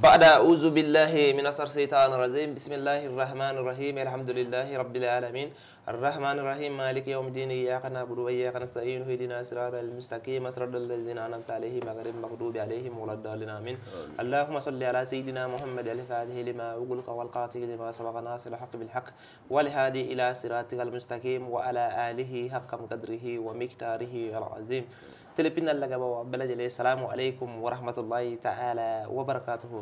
بعد أعوذ بالله من الشيطان الرجيم بسم الله الرحمن الرحيم الحمد لله رب العالمين الرحمن الرحيم مالك يوم الدين إياك نعبد وإياك نستعين اهدنا الصراط المستقيم صراط الذين أنعمت عليهم غير المغضوب عليهم ولا الضالين آمين اللهم صل على سيدنا محمد الفاتح لما أغلق والقاتل لما سبق ناصر الحق بالحق والهادي إلى صراطك المستقيم وعلى آله حق قدره ومقداره العظيم تلبينا لقبوا بلجلي السلام عليكم ورحمة الله تعالى وبركاته.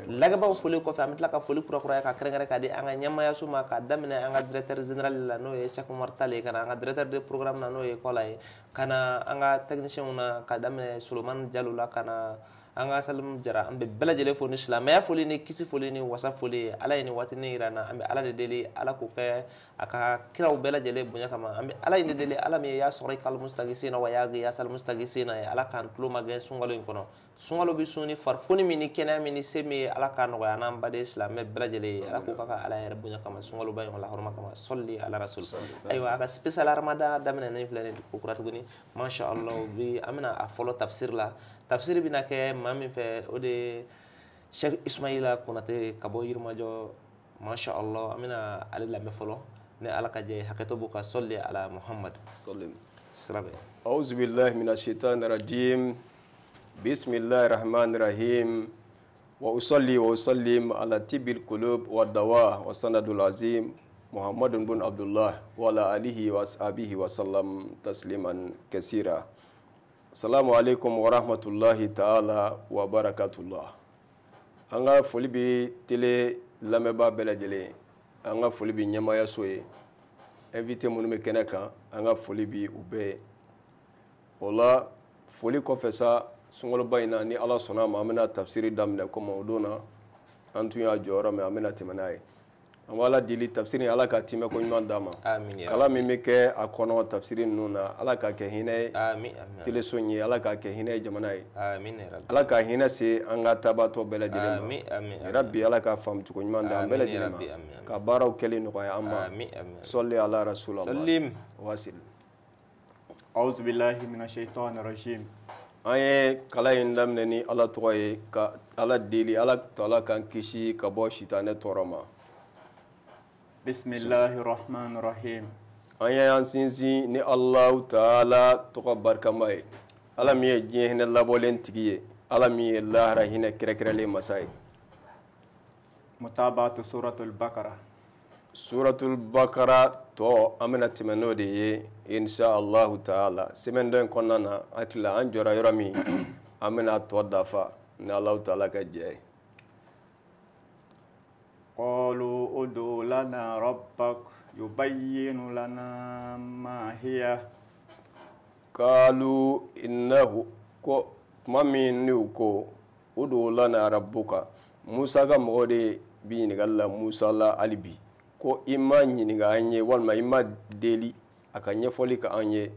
لقبوا فلوك في عمت لك فلوك كرة كرة كدي أنا نيما يسوع كدمنا أنا directeur général لانو يسكو مرتالي كنا أنا directeur de programme لانو يكولاي كنا أنا technicien ونا كدمنا سليمان جالولا كنا أنا سلم جرا أم بلجلي فوني سلام فوليني كيسي فوليني وصف فولي على إني واتني رانا أم على دلي على كوكا أكا كراو بلجلي بنيا كما أم على إني دلي على مي يا سوري كالمستغيثين ويا غياس المستغيثين على كان كلو ماجن سونغالو يكونو سونغالو بيسوني فرفوني مني كنا مني سمي على كان ويانا أم بدي سلام بلجلي على كوكا على ربنا كما سونغالو بايون الله هرما كما صلي على رسول أيوة أكا special رمضان دمنا نفلاني كوكرا تقولي ما شاء الله بي أمنا أفولو تفسير لا تفسير بنا كه mami fɛ o de Cheikh Ismaila Konate ka bɔ Yirimajɔ masha Allah an bɛna ale lamɛn fɔlɔ ni Ala ka jɛ hakɛto b'o ka sɔli ala Muhammad sallim sira bɛ. A'udhu billahi minash shaitani rajim bismillahir rahmanir rahim wa usalli wa usallim ala tibil qulub wa dawa wa sanadul azim Muhammadun bin Abdullah wa ala alihi wa ashabihi wa sallam tasliman kasira. Assalamu alaikum wa rahmatullahi ta'ala wa barakatullah. An ka foli bi télé lamɛnbaa bɛɛ lajɛlen, an ka foli bi ɲɛmaayaso ye, invité minnu bɛ kɛnɛ kan, an ka foli bi u bɛɛ ye. O la foli kɔfɛ sa sunkaloba in na ni Ala sɔnna a ma an bɛna tafsiri daminɛ komi o don na an tun y'a jɔyɔrɔ min an bɛna tɛmɛ n'a ye. An b'Ala deli tafsiri Ala ka timɛ ko ɲuman d'a ma. Kalan min bɛ kɛ a kɔnɔ tafsiri ninnu na Ala k'a kɛ hinɛ ye. Teleso in ye Ala k'a kɛ hinɛ ye jamana ye. Ala ka hinɛ se an ka taabatɔ bɛɛ lajɛlen ma. Yarabi Ala ka faamucogo ɲuman d'an bɛɛ lajɛlen ma. Ka baaraw kɛli nɔgɔya an ma. Sɔli ala rasulallah. Wasil. A'udhu billahi minash shaitani rajim. An ye kalan in daminɛ ni Ala tɔgɔ ye ka Ala deli Ala taala k'an kisi ka bɔ sitanɛ tɔɔrɔ ma. Bismillahirrahmanirrahim. An y'an sinsin ni Allahu taala tɔgɔ barikama ye. Ala min ye diɲɛ hinɛ labɔlen tigi ye, Ala min ye lahara hinɛ kɛrɛnkɛrɛnlen masa ye. Mutabatu suratul Bakara. Suratul Bakara tɔ an bɛna tɛmɛ n'o de ye insha Allahu taala. Semaine dɔ in kɔnɔna na hakili la an jɔra yɔrɔ min an bɛna tɔ dafa ni Allahu taala ka jɛ ye. قالوا ادع لنا ربك يبين لنا ما هي قالوا إنه kuma min n'u ko ud'u lana rabbuka Musa ka mɔgɔ de bi ɲininkali la Musa la hali bi ko i ma ɲininka an ye walima i ma deli a ka ɲɛfɔli kɛ an ye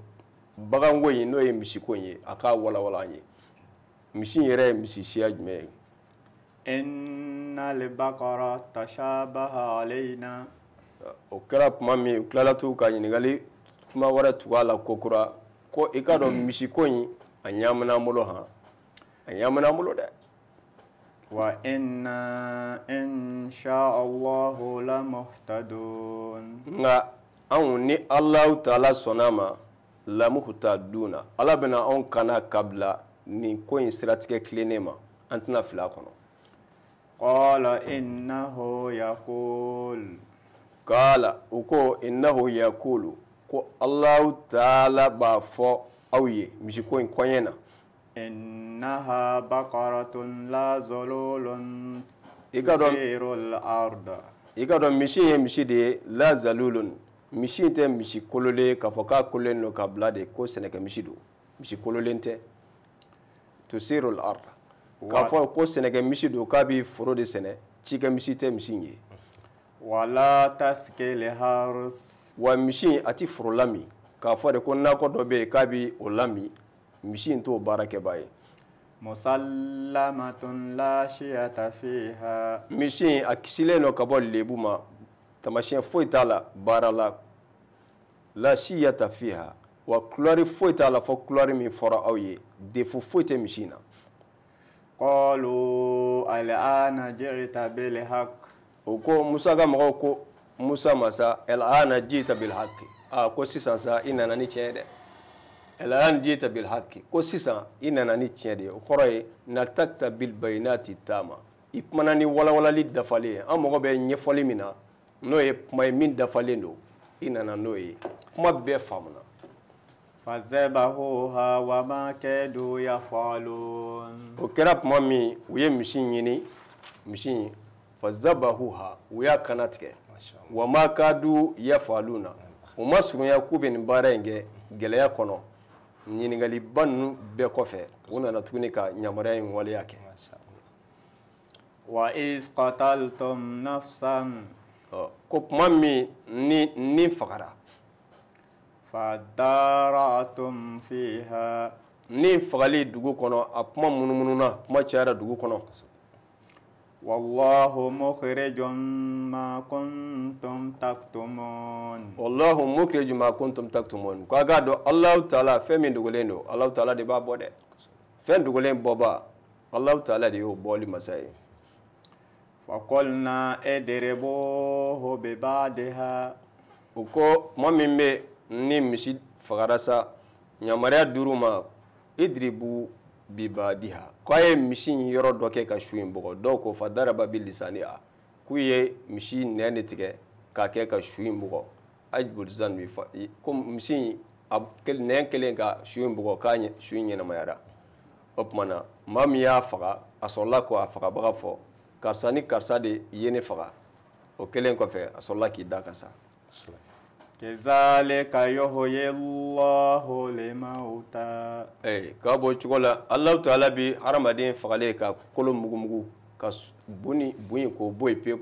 baganko in n'o ye misiko in ye a k'a walawala an ye misi in yɛrɛ ye misi siya jumɛn ye. Inna al-baqara tashabaha alayna. O kɛra tuma min u tilala tugun ka ɲininkali kuma wɛrɛ tugu a la kokura ko i k'a dɔn misiko in a ɲaamina an bolo han a ɲaamina an bolo dɛ. Wa inna insha Allahu lamuhtadun. Nka anw ni Alahu taala sɔnna a ma lamuhtaduna Ala bɛna anw kana kabila nin ko in siratigɛ tilennen ma an tɛna fili a kɔnɔ. Qala innahu yaqul. Qala u ko innahu yaqulu ko Allahu taala b'a fɔ aw ye misiko in kɔɲɛ na. Innaha baqaratun la zalulun tusirul arda. I ka dɔn misi ye misi de ye la zalulun misi tɛ misi kololen k'a fɔ k'a kololen don ka bila de ko sɛnɛkɛ misi don misi kololen tɛ tusirul arda. K'a fɔ ko sɛnɛkɛ misi don k'a bɛ foro de sɛnɛ cikɛ misi tɛ misi in ye. Wala taskil harus. Wa misi a ti foro lami k'a fɔ de ko nakɔ dɔ bɛ yen k'a bɛ o lami misi in t'o baarakɛbaa ye. Musallamatun la shiyata fiha. Misi a kisilen don ka bɔ lebu ma taamasiyɛn foyi t'a la baara la la shiyata fiha wa kulɔri foyi t'a la fɔ kulɔri min fɔra aw ye défaut foyi tɛ misi in na. Qalu al'ana ji'ta bil haqq. O ko Musa ka mɔgɔw ko Musa masa al'ana ji'ta bil haqq. A ko sisan sa i nana ni tiɲɛ ye dɛ. Al'ana ji'ta bil haqq, ko sisan i nana ni tiɲɛ de ye. O kɔrɔ ye natakta bil bayinati tama, i kumana ni walawalali dafalen ye. An mago bɛ ɲɛfɔli min na n'o ye kuma ye min dafalen don, i nana n'o ye, kuma bɛɛ faamuna. Fazabahuha wa ma kadu yafalun. O kɛra tuma min u ye misi ɲini, misi fazabahuha, u y'a kana tigɛ. Wa ma kadu yafaluna, u ma surunya k'u bɛ nin baara in kɛ gɛlɛya kɔnɔ. Ɲininkaliba ninnu bɛɛ kɔfɛ, u nana tuguni ka yamaruya in waleya kɛ. Wa iz qataltum nafsan. Ko tuma min ni fagara. Fadara'tum fiha. Ni fagali dugu kɔnɔ, a kuma munumununa, kuma cayara dugu kɔnɔ. Wallahu mukhrijum ma kuntum taktumun. Wallahu mukhrijum ma kuntum taktumun. Ko a k'a dɔn Alahu taala fɛn min dogolen don, Alahu taala de b'a bɔ dɛ. Fɛn dogolen bɔba, Alahu taala de y'o bɔli masa ye. Fa qulna idribuhu bi ba'diha. O ko tuma min bɛ ni misi fagara sa, yamaruya dir'u ma idribu bi ba'diha, k'a ye misi in yɔrɔ dɔ kɛ ka su in bugɔ. Dɔw ko fa daraba bi lisaniha, k'u ye misi nɛn de tigɛ k'a kɛ ka su in bugɔ. Ajibulizan bi fa, ko misi in a nɛn kelen ka su in bugɔ k'a su in ɲɛnamayara. O tuma na maa min y'a faga, a sɔrɔla ko a fagabaga fɔ, karisa ni karisa de ye ne faga. O kɛlen kɔfɛ, a sɔrɔla k'i da ka sa. Kazalika yuhyillahu limauta. K'a bɔ cogo la, Alahu taala bi hadamaden fagalen ka kolo mugumugu ka bu ni bu in k'o bɔ yen pewu.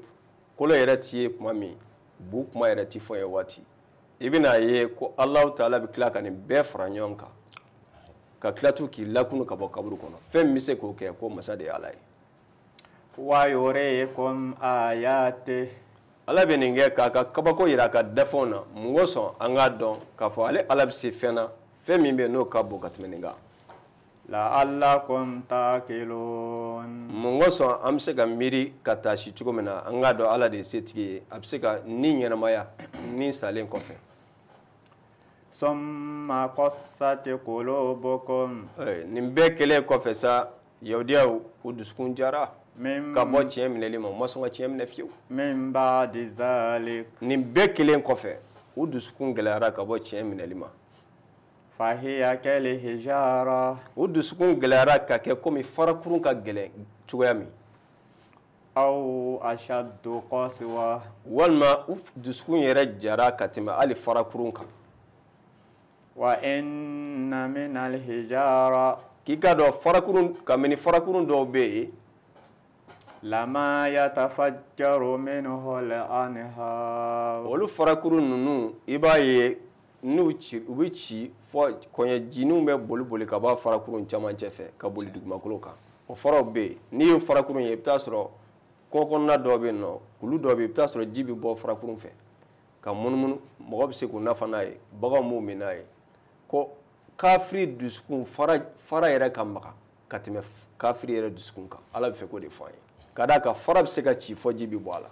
Kolo yɛrɛ ti ye tuma min, bu kuma yɛrɛ ti fɔ ye waati. I bɛna ye ko Alahu taala bi tila ka nin bɛɛ fara ɲɔgɔn kan, ka tila tun k'i lakunu ka bɔ kaburu kɔnɔ. Fɛn min bɛ se k'o kɛ, ko masa de ye Ala ye. Wa yuriikum ayatihi. Ala bɛ nin kɛ k'a ka kabako yira a ka dafɛnw na. Mun kosɔn an k'a dɔn k'a fɔ ale Ala bɛ se fɛn na, fɛn min bɛ yen n'o ka bon ka tɛmɛ nin kan. La'allakum ta'qilun. Mun kosɔn an bɛ se ka miiri ka taasi cogo min na, an k'a dɔn Ala de ye setigi ye, a bɛ se ka ni ɲɛnamaya ni salen kɔfɛ. Summa qassat qulubukum. Nin bɛɛ kɛlen kɔfɛ sa, yahudiyaw u dusukun jara. Ka bɔ tiɲɛ minɛli ma, u ma sɔn ka tiɲɛ minɛ fiyewu. Min ba'di zalik. Nin bɛɛ kelen kɔfɛ, u dusukun gɛlɛyara ka bɔ tiɲɛ minɛli ma. Fahiya kal hijara. U dusukun gɛlɛyara ka kɛ komi farakurun ka gɛlɛn cogoya min. Aw ashaddu qaswa. Walima u dusukun yɛrɛ jara ka tɛmɛ hali farakurun kan. Wa inna minal hijara. K'i k'a dɔn farakurun, kabini farakurun dɔw bɛ yen. Lama yatafajjaru minhu al-anhar. Olu farakuru ninnu, i b'a ye n'u ci, u bɛ ci fɔ kɔɲɛjiniw bɛ boli boli ka bɔ farakurun camancɛ fɛ ka boli dugumakolo kan. O faraw bɛ yen. N'i ye farakurun ye, i bɛ taa sɔrɔ kɔkɔnɔna dɔ bɛ yen nɔ, kulu dɔ bɛ yen, i bɛ taa sɔrɔ ji bɛ bɔ farakurun fɛ ka munumunu, mɔgɔ bɛ se k'u nafa n'a ye, baganw b'u min n'a ye. Ko kafiri dusukun fara yɛrɛ ka maga ka tɛmɛ kafiri yɛrɛ dusukun kan. Ala bɛ fɛ k'o de fɔ an ye. Ka d'a kan fara bɛ se ka ci fɔ ji bɛ bɔ a la.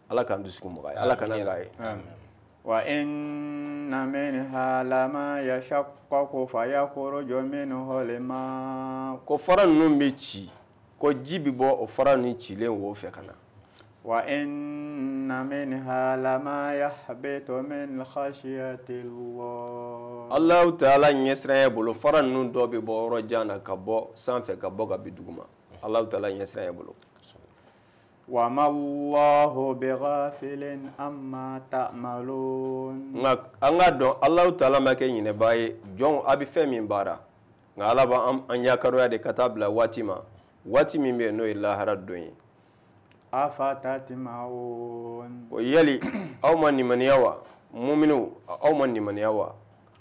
Ala k'an dusukun magaya, Ala kana k'a ye. Wa inna minha lama yashaqqaqu fayakhruju minhu al-ma. Ko fara ninnu bɛ ci, ko ji bɛ bɔ o fara ninnu cilen wo fɛ ka na. Wa inna minha lama yahbitu min khashyati Allah. Allahu taala ɲɛsiranya bolo, fara ninnu dɔw bɛ bɔ yɔrɔ jan na ka bɔ sanfɛ ka bɔ ka bin duguma. Allahu taala ɲɛsiranya bolo. Wa ma Allahu bighafilin amma ta'malun. Nka an k'a dɔn Allahu taala ma kɛ ɲinɛbaa ye, jɔnw a bɛ fɛn min baara, nka Ala b'an yakaroya de ka taa bila waati ma, waati min bɛ yen n'o ye lahara don ye. Afatatma'un. O yali aw ma limaniya wa? Muminw aw ma limaniya wa?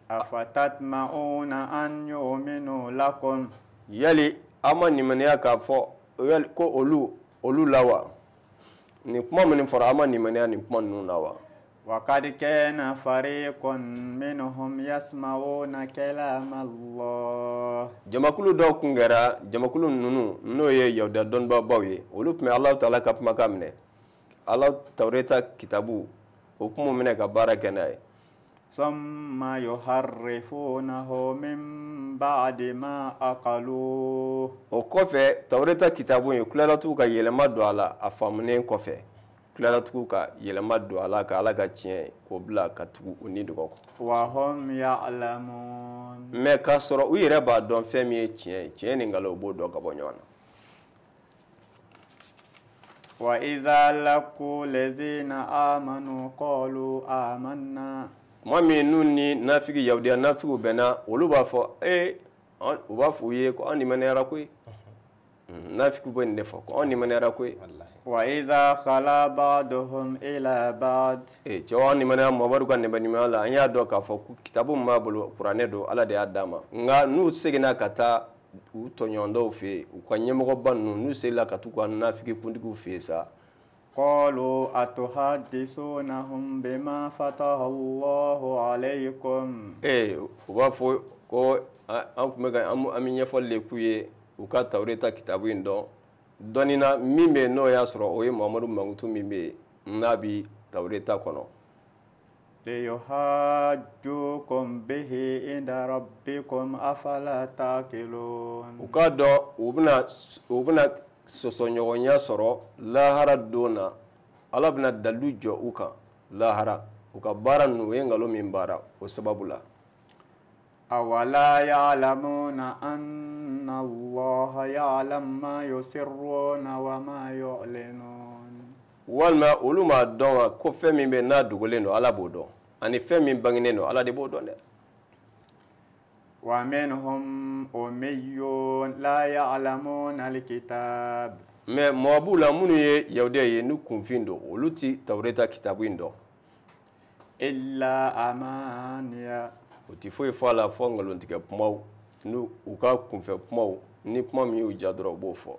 Afatatma'una an yu'minu lakum. Yali aw ma limaniya k'a fɔ ko olu la wa? Nin kuma minnu fɔra, aw ma limaniya nin kuma ninnu na wa? وقد كان فريق منهم يسمعون كلام الله. Jamakulu dɔw kun kɛra, jamakulu ninnu n'o ye yahudiya dɔnnibabaw ye, olu tun bɛ Alahu taala ka kumakan minɛ, Ala Tawureta kitabu, o kun minɛ ka baara kɛ n'a ye. ثم يحرفونه من بعد ما عقلوه. O kɔfɛ, Tawureta kitabu in tilalatugu ka yɛlɛma don a la, a faamunen kɔfɛ, tilalatugu ka yɛlɛma don a la, ka Ala ka tiɲɛ k'o bila ka tugu u ni dɔgɔ kɔ. وهم يعلمون. Mɛ k'a sɔrɔ u yɛrɛ b'a dɔn fɛn min ye tiɲɛ ye, tiɲɛ ni nkalon, u b'o dɔn ka bɔ ɲɔgɔn na. وإذا لقوا الذين آمنوا قالوا آمنا. Tuma min n'u ni nafigi, yahudiya nafigiw bɛnna, olu b'a fɔ ee, u b'a fɔ u ye ko an limaniyara koyi. Nafigiw bɛ nin de fɔ ko an limaniyara koyi. وإذا خلا بعضهم إلى بعض. Ee cɛw, an limaniya Muhamadu ka nabiɲumanya la, an y'a dɔn k'a fɔ ko kitabu min b'a bolo, kuranɛ don, Ala de y'a d'a ma. Nka n'u seginna ka taa u tɔɲɔgɔn dɔw fɛ yen, u ka ɲɛmɔgɔba ninnu, n'u seginna ka t'u ka nafigi kuntigiw fɛ yen sa. قالوا أتحدثونهم بما فتح الله عليكم. Ee, u b'a fɔ ko an tun bɛ ka an bɛ ɲɛfɔli de k'u ye u ka Tawureta kitabu in dɔn dɔnni na min bɛ yen, n'o y'a sɔrɔ o ye Muhamadu mankutu min bɛ yen n'a bi Tawureta kɔnɔ. ليحاجوكم به عند ربكم أفلا تعقلون. U k'a dɔn u bɛna sɔsɔɲɔgɔnya sɔrɔ lahara don na, Ala bɛna dalilu jɔ u kan lahara, u ka baara ninnu, u ye nkalon min baara o sababu la. أولا يعلمون أن الله يعلم ما يسرون وما يعلنون. Walima olu m'a dɔn wa ko fɛn min bɛ n'a dogolen don, Ala b'o dɔn, ani fɛn min bangenen don, Ala de b'o dɔn dɛ. ومنهم أميون لا يعلمون الكتاب. Mɛ mɔgɔ b'u la minnu ye yahudiya ye, n'u kunfin don, olu ti Tawureta kitabu in dɔn. إلا أماني. U ti foyi fɔ a la fɔ nkalontigɛ kumaw n'u u ka kunfɛ kumaw, ni kuma min y'u ja dɔrɔn, u b'o fɔ.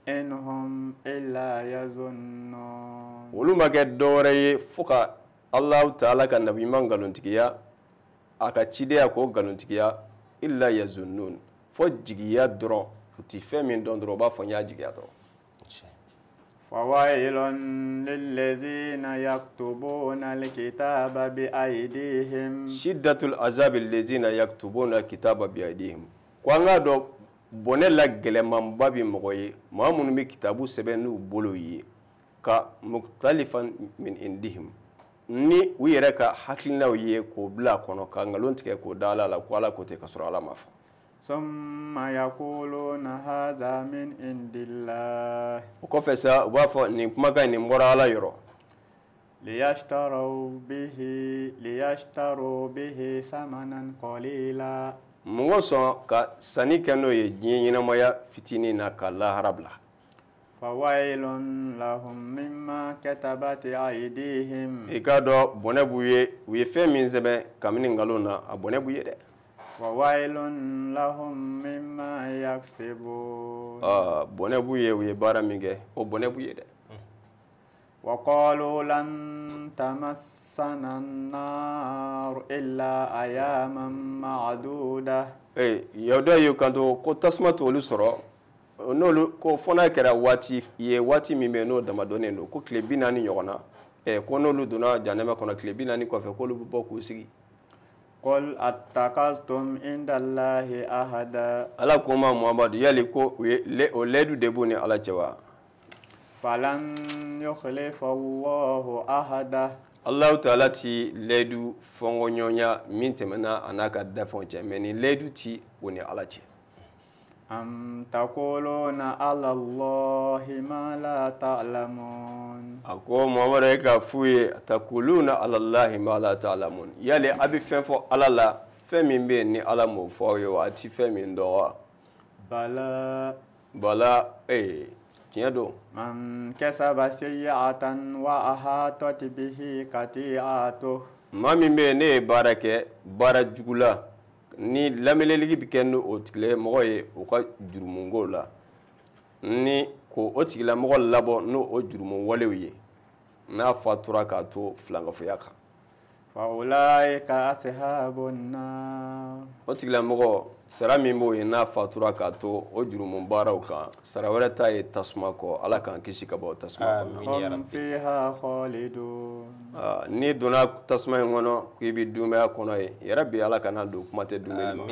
إن هم إلا يظنون. Olu ma kɛ dɔwɛrɛ ye fo ka Alahu taala ka nabiɲuman nkalontigiya, a ka cidenya k'o nkalontigiya. إلا يظنون, fo jigiya dɔrɔn, u ti fɛn min dɔn dɔrɔn, u b'a fɔ n y'a jigiya dɔrɔn. فويل للذين يكتبون الكتاب بأيديهم. شدة العذاب الذين يكتبون الكتاب بأيديهم. Ko an k'a dɔn bɔnɛ la gɛlɛmanba bi mɔgɔ ye, maa minnu bɛ kitabu sɛbɛn n'u bolo ye ka مختلفا من عندهم, ni u yɛrɛ ka hakilinaw ye, k'o bila a kɔnɔ ka nkalon tigɛ k'o da Ala la ko Ala ko ten ka sɔrɔ Ala ma fɔ. ثم يقولون هذا من عند الله. O kɔfɛ sa, u b'a fɔ nin kumakan in, nin bɔra Ala yɔrɔ. ليشتروا به ثمنا قليلا. Mun kosɔn? Ka sanni kɛ n'o ye diɲɛ ɲɛnamaya fitinin na, ka lahara bila. فويل لهم مما كتبت أيديهم. I k'a dɔn bɔnɛ b'u ye, u ye fɛn min sɛbɛn kabini nkalon na, a bɔnɛ b'u ye dɛ. وويل لهم مما يكسبون. Aa, bɔnɛ b'u ye, u ye baara min kɛ, o bɔnɛ b'u ye dɛ. وقالوا لن تمسنا النار إلا أياما معدودة. Ee, yahudiya y'u kanto ko tasuma t'olu sɔrɔ, n'olu ko fo n'a kɛra waati ye, waati min bɛ yen n'o damadɔnnen don, ko tile 40 ɲɔgɔn na. Ko n'olu donna janɛmɛ kɔnɔ, tile 40 kɔfɛ, k'olu bɛ bɔ k'u sigi. قل أتخذتم عند الله عهدا. Ala ko ma Muhamadu, yali ko u ye o layidu de b'u ni Ala cɛ wa? فلن يخلف الله عهده. Alahu taala ti layidu fɔnkɔɲɔgɔnya min tɛmɛna a n'a ka dafɛnw cɛ, mɛ nin layidu ti o ni Ala cɛ. أم تقولون على الله ما لا تعلمون. A ko Muhamadu ye k'a f'u ye تقولون على الله ما لا تعلمون, yali a bɛ fɛn fɔ Ala la, fɛn min bɛ yen ni Ala m'o fɔ aw ye wa? A ti fɛn min dɔn wa? بلى. Bala, ee, tiɲɛ don. من كسب سيئة وأحاطت به خطيئته. Maa min bɛ yen ne ye baara kɛ baara jugu la, ni lamɛnlɛligi bɛ kɛ ni o tigilamɔgɔ ye o ka jurumunkow la, ni ko o tigilamɔgɔ labɔ n'o o jurumun walew ye, n'a fatura k'a to filankafoya kan. Fa ulaika ashabun nar. O tigilamɔgɔ sara min b'o ye n'a fatura k'a to o jurumu baaraw kan, sara wɛrɛ t'a ye tasuma kɔ. Ala k'an kisi ka bɔ tasuma kɔnɔ. Hum fiha khalidun. N'i donna tasuma in kɔnɔ k'i bɛ dunbaya kɔnɔ yen, yarabi Ala kana don, kuma tɛ dunbaya ma.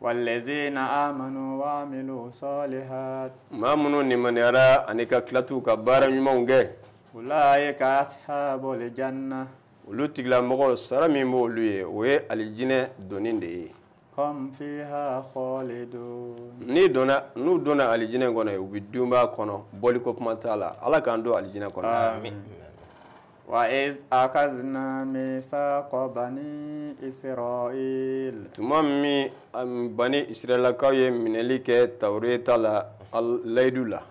Wallazina amanu wa amilu salihat. Maa minnu nimaniyara ani ka tila t'u ka baara ɲumanw kɛ. Ulaika ashabul janna. Olu tigilamɔgɔ sara min b'olu ye, o ye alijinɛ donni de ye. Hum fiha khalidun. N'i donna, n'u donna alijinɛ kɔnɔ, u bɛ dunbaya kɔnɔ, bɔliko kuma t'a la. Ala k'an don alijinɛ kɔnɔ. Amin. Wa iz akazna mithaqa bani Israil. Tuma min bani Israilakaw ye minɛli kɛ Tawureta la, layidu la.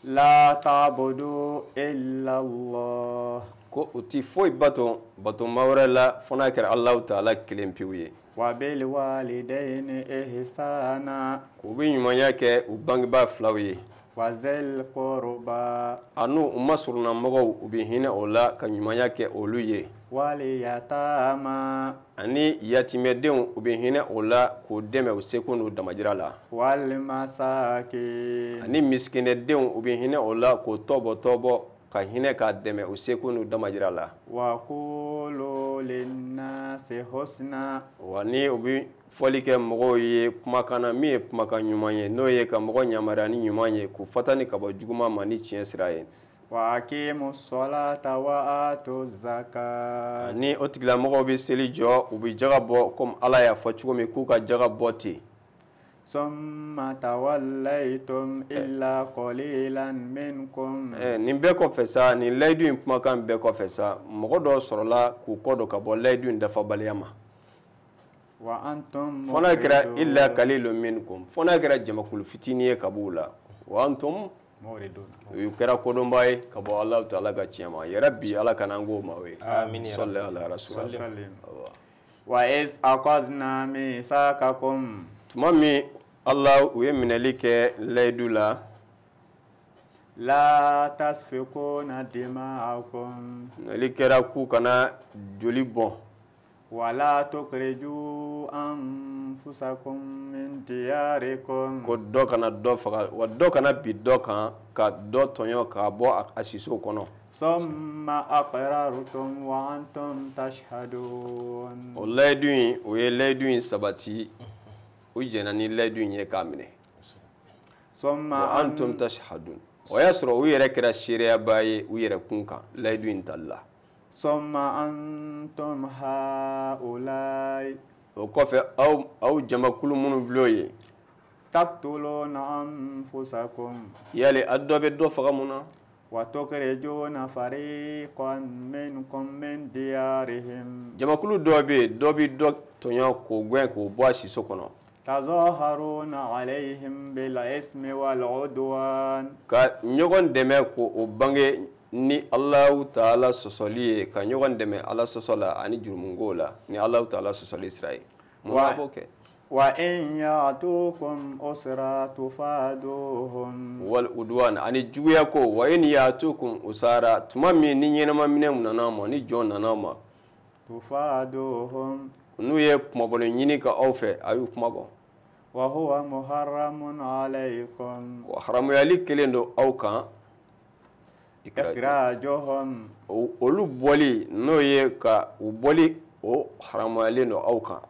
La ta'budu illa Allah. Ko u ti foyi bato batoma wɛrɛ la fo n'a kɛra Alahu taala kelen pewu ye. Wa bil walidayni ihsana. K'u bɛ ɲumanya kɛ u bangebaa filaw ye. Wa zil qurba. Ani u masurunna mɔgɔw, u bɛ hinɛ o la ka ɲumanya kɛ olu ye. Wal yatama. Ani yatimɛdenw, u bɛ hinɛ o la k'u dɛmɛ u seko n'u damajira la. Wal masakin. Ani misikinɛdenw, u bɛ hinɛ o la k'o tɔbɔ tɔbɔ ka hinɛ k'a dɛmɛ u seko n'u damajira la. Wa qulu linnasi husna. Wa ni u bɛ fɔli kɛ mɔgɔw ye kumakan na min ye kumakan ɲuman ye, n'o ye ka mɔgɔ yamaruya ni ɲuman ye, k'u fatani ka bɔ juguman ma ni tiɲɛ sira ye. Wa aqimu ssalata wa atu zakat. Ni o tigilamɔgɔw bɛ seli jɔ, u bɛ jaga bɔ komi Ala y'a fɔ cogo min k'u ka jaga bɔ ten. Summa tawallaytum illa qalilan minkum. Nin bɛɛ kɔfɛ sa, nin layidu in kumakan bɛɛ kɔfɛ sa, mɔgɔ dɔw sɔrɔla k'u kɔ don ka bɔ layidu in dafabaliya ma. Wa antum fo n'a kɛra illa qalilun minkum, fo n'a kɛra jamakulu fitinin ye ka b'u la. Wa antum muridun. U kɛra kodɔnba ye ka bɔ Alahu taala ka tiɲɛ ma. Yarabi Ala kana an k'o maaw ye. Amin. Salli ala rasul. Wa iz aqazna mithaqakum. Tuma min Ala u ye minɛli kɛ layidu la. La tasfikuna dima'akum. Minɛli kɛra k'u kana joli bɔn. Wala tukhriju anfusakum min diyarikum. Ko dɔ kana dɔ faga, wa dɔ kana bin dɔ kan ka dɔ tɔɲɔ k'a bɔ a siso kɔnɔ. Summa aqrartum wa antum tashhadun. O layidu in, o ye layidu in sabati, u jɛnna ni layidu in ye k'a minɛ. Summa wa antum tashhadun. O y'a sɔrɔ u yɛrɛ kɛra seereyaba ye u yɛrɛ kun kan layidu in tali la. Summa antum haulai. O kɔfɛ aw jamakulu minnu filɛ o ye. Taqtuluna anfusakum. Yali a dɔ bɛ dɔ faga mun na? Wa tukhrijuna fariqan minkum min diyarihim. Jamakulu dɔ bɛ yen, dɔ bɛ dɔ tɔɲɔ k'o gɛn k'o bɔ a siso kɔnɔ. Tazaharuna alayhim bil ismi wal udwan. Ka ɲɔgɔn dɛmɛ k'o bange ni Alahu taala sɔsɔli ye, ka ɲɔgɔn dɛmɛ Ala sɔsɔ la ani jurumunko la ni Alahu taala sɔsɔli sira ye. Mun na b'o kɛ? Wa in ya'tukum usra tufaduhum. Wal udwan ani juguya ko, wa in ya'tukum usara, tuma min ni ɲɛnama minɛ nana ma, ni jɔn nana ma. Tufaduhum. N'u ye kumabɔli ɲini ka aw fɛ, a y'u kuma bɔ. Wa huwa muharramun alaykum. Wa haramuyali kelen don aw kan. Ikhrajuhum. Olu bɔli, n'o ye ka u bɔli, o haramuyalen don aw kan.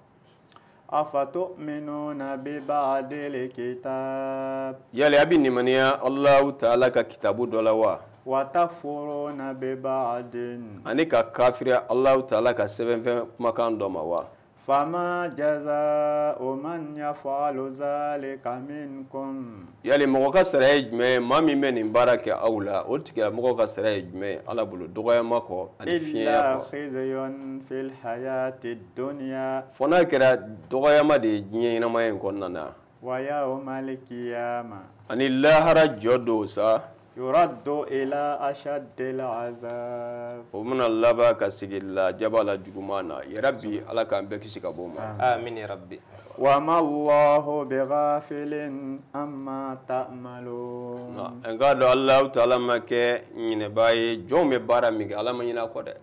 Afatu'minuna bi ba'dil kitab. Yali a bɛ nimaniya Alahu taala ka kitabu dɔ la wa? Wa takfuruna bi ba'din. Ani ka kafiriya Alahu taala ka sɛbɛnfɛn kumakan dɔ ma wa? Fama jaza'u man yaf'alu zalika minkum. Yali mɔgɔ ka sara ye jumɛn ye? Maa min bɛ nin baara kɛ aw la, o tigilamɔgɔ ka sara ye jumɛn ye Ala bolo? Dɔgɔyama kɔ ani fiɲɛya Illa kɔ. khizyun fil hayati dunya. Fo n'a kɛra dɔgɔyama de ye diɲɛ ɲɛnamaya in kɔnɔna na. Wa yawmal qiyamah. Ani lahara jɔ don sa. Yuraddu ila ashaddil azab. O bɛna laban ka segin lajaba la juguman na. Yarabi Ala k'an bɛɛ kisi ka bɔ o ma. Amin ya rabbi. Wa ma Allahu bighafilin amma ta'malun. N k'a dɔn Alahu taala ma kɛ ɲinɛbaa ye, jɔnw bɛ baara min kɛ Ala ma ɲinɛ a kɔ dɛ.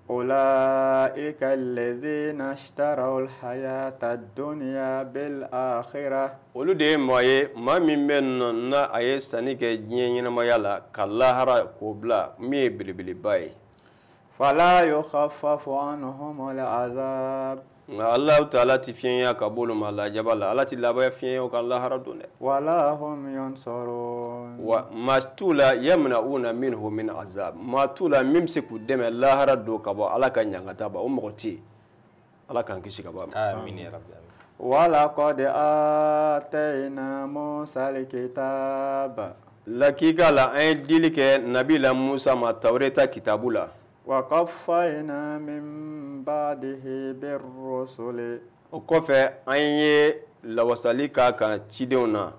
أولئك الذين اشتروا الحياة الدنيا بالآخرة. Olu de ye maa ye, maa min bɛ nɔ n'a a ye sanni kɛ diɲɛ ɲɛnamaya la ka lahara k'o bila min ye belebeleba ye. فلا يخفف عنهم العذاب. Nka Alahu taala ti fiɲɛya ka bɔ olu ma lajaba la. Ala ti labaya fiɲɛya o kan lahara don dɛ. ولا هم ينصرون. Wa maa t'u la yamna'una minhu min azab, maa t'u la min bɛ se k'u dɛmɛ lahara don ka bɔ Ala ka ɲangata ba, o mɔgɔ tɛ yen. Ala k'an kisi ka bɔ a ma. Amin ya rabbi, amin. ولقد آتينا موسى الكتاب. Lakika la, an ye dili kɛ nabi la Musa ma Tawureta kitabu la. وقفينا من بعده بالرسل. O kɔfɛ, an ye lawasali k'a kan cidenw na,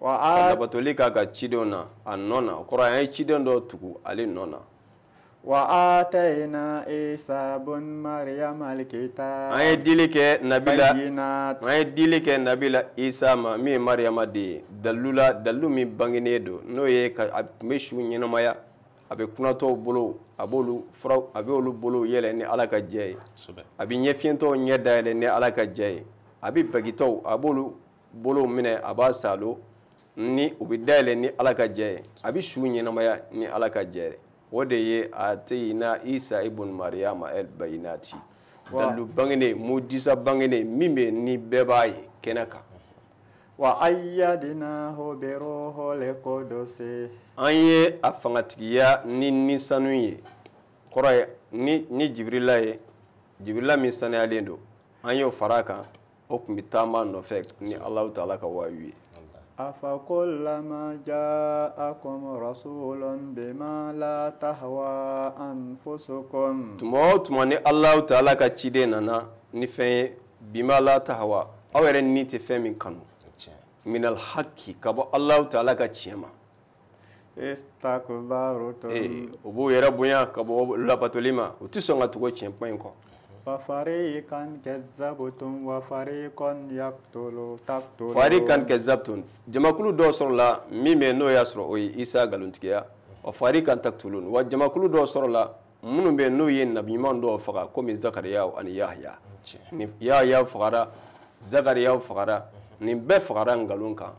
ka labatoli k'a kan cidenw na a nɔ na. O kɔrɔ, an ye ciden dɔw tugu ale nɔ na. وآتينا عيسى بن مريم الكتاب. An ye dili kɛ nabi la بينات. An ye dili kɛ nabi la Isa ma, min ye Mariyama den ye, dalilu la, dalilu min bangenen don, n'o ye ka a tun bɛ su ɲɛnamaya, a bɛ kunatɔw bolo, a b'olu fura, a bɛ olu bolo yɛlɛ ni Ala ka jɛ ye, a bɛ ɲɛfiyɛntɔw ɲɛ dayɛlɛ ni Ala ka jɛ ye, a bɛ bagitɔw, a b'olu bolo minɛ, a b'a salo ni u bɛ dayɛlɛ ni Ala ka jɛ ye, a bɛ su ɲɛnamaya ni Ala ka jɛ ye. O de ye ateyina Isa ibn Mariyama el bayinati, dalilu bangenen, mujisa bangenen min bɛ ni bɛɛ b'a ye kɛnɛ kan. وأيدناه بروح القدس. An ye a fangatigiya ni sanu ye, kɔrɔ ye ni Jibirila ye, Jibirila min saniyalen don, an y'o fara a kan, o tun bɛ taama nɔfɛ ni Alahu taala ka wayu ye. أفكلما جاءكم رسول بما لا تهوى أنفسكم. Tuma o tuma ni Alahu taala ka ciden nana ni fɛn ye, bima la tahawa, aw yɛrɛ ni tɛ fɛn min kanu, minal haki, ka bɔ Alahu taala ka tiɲɛ ma, استكبرتم. Ee, o b'u yɛrɛ bonya ka bɔ labatoli ma, u tɛ sɔn ka tugu tiɲɛ kuma in kɔ. ففريقا كذبتم وفريقا يقتل تقتلون. Farikan kazabtum, jamakulu dɔw sɔrɔla min bɛ n'o y'a sɔrɔ o ye Isa nkalontigiya. Wa farikan taktulun, wa jamakulu dɔw sɔrɔla minnu bɛ n'o ye nabi ɲuman dɔw faga, komi Zakariya ani Yahya. Ni Yahya fagara, Zakariya fagara, nin bɛɛ fagara nkalon kan,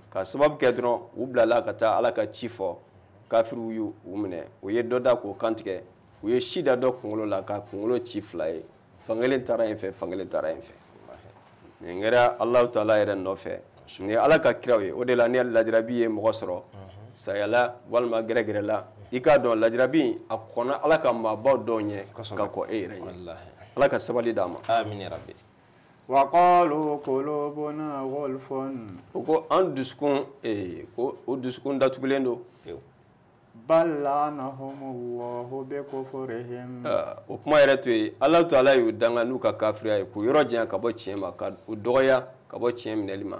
ka sababu kɛ dɔrɔn u bilala ka taa Ala ka ci fɔ, kafiriw y'u minɛ, u ye dɔ da k'o kantigɛ, u ye si da dɔ kunkolo la ka kunkolo ci fila ye, fankelen taara yen fɛ, fankelen taara yen fɛ. Nin kɛra Alahu taala yɛrɛ nɔfɛ. Nin ye Ala ka kiraw ye. O de la, ni lajarabi ye mɔgɔ sɔrɔ saya walima gɛrɛgɛrɛ la, i k'a dɔn lajarabi a kɔnna Ala ka maabaw dɔw ɲɛ ka kɔn e yɛrɛ ɲɛ. Ala ka sabali d'a ma. Amin ya rabbi. وقالوا قلوبنا غلف. O ko an dusukun, ko o dusukun datugulen don. بل لعنهم الله بكفرهم. O kuma yɛrɛ to yen, Ala taala y'u danga n'u ka kafiriya ye, k'u yɔrɔ janya ka bɔ tiɲɛ ma, ka u dɔgɔya ka bɔ tiɲɛ minɛli ma.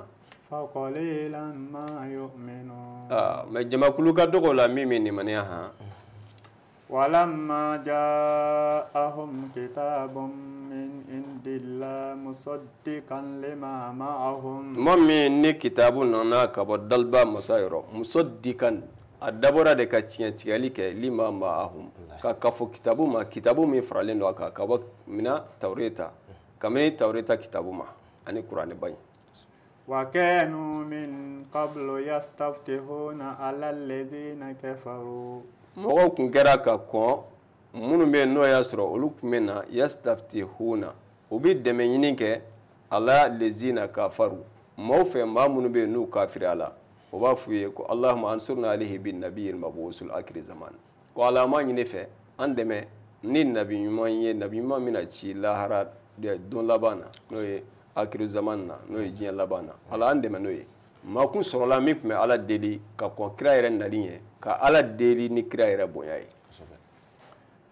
فقليلا ما يؤمنون. Mɛ jamakulu ka dɔgɔ la min bɛ limaniya han. ولما جاءهم كتاب من عند الله مصدقا لما معهم. Tuma min ni kitabu nana ka bɔ daliba masa yɔrɔ, musoddikan, a dabɔra de ka tiɲɛ tigɛli kɛ, lima ma'ahum, ka kafo kitabu ma, kitabu min faralen don a kan ka bɔ mina Tawureta, kabini Tawureta kitabu ma ani kuranɛba in. وكانوا من قبل يستفتحون على الذين كفروا. Mɔgɔw tun kɛra ka kɔn minnu bɛ yen n'o y'a sɔrɔ olu tun bɛ na, yastaftihuna, u bɛ dɛmɛ ɲini kɛ, ala lezina kafaru, maaw fɛ, maa minnu bɛ yen n'u kafiri la, o b'a f'u ye ko allahumma ansurna alayhi bin nabiyil mabusul akiri zaman, ko Ala ma ɲini fɛ an dɛmɛ ni nabi ɲuman ye, nabi ɲuman bɛna ci lahara don laban na, n'o ye akiri zaman na, n'o ye diɲɛ laban na, Ala an dɛmɛ n'o ye. Maa kun sɔrɔla min tun bɛ Ala deli ka kɔn kira yɛrɛ nali ɲɛ, ka Ala deli ni kira yɛrɛ bonya ye.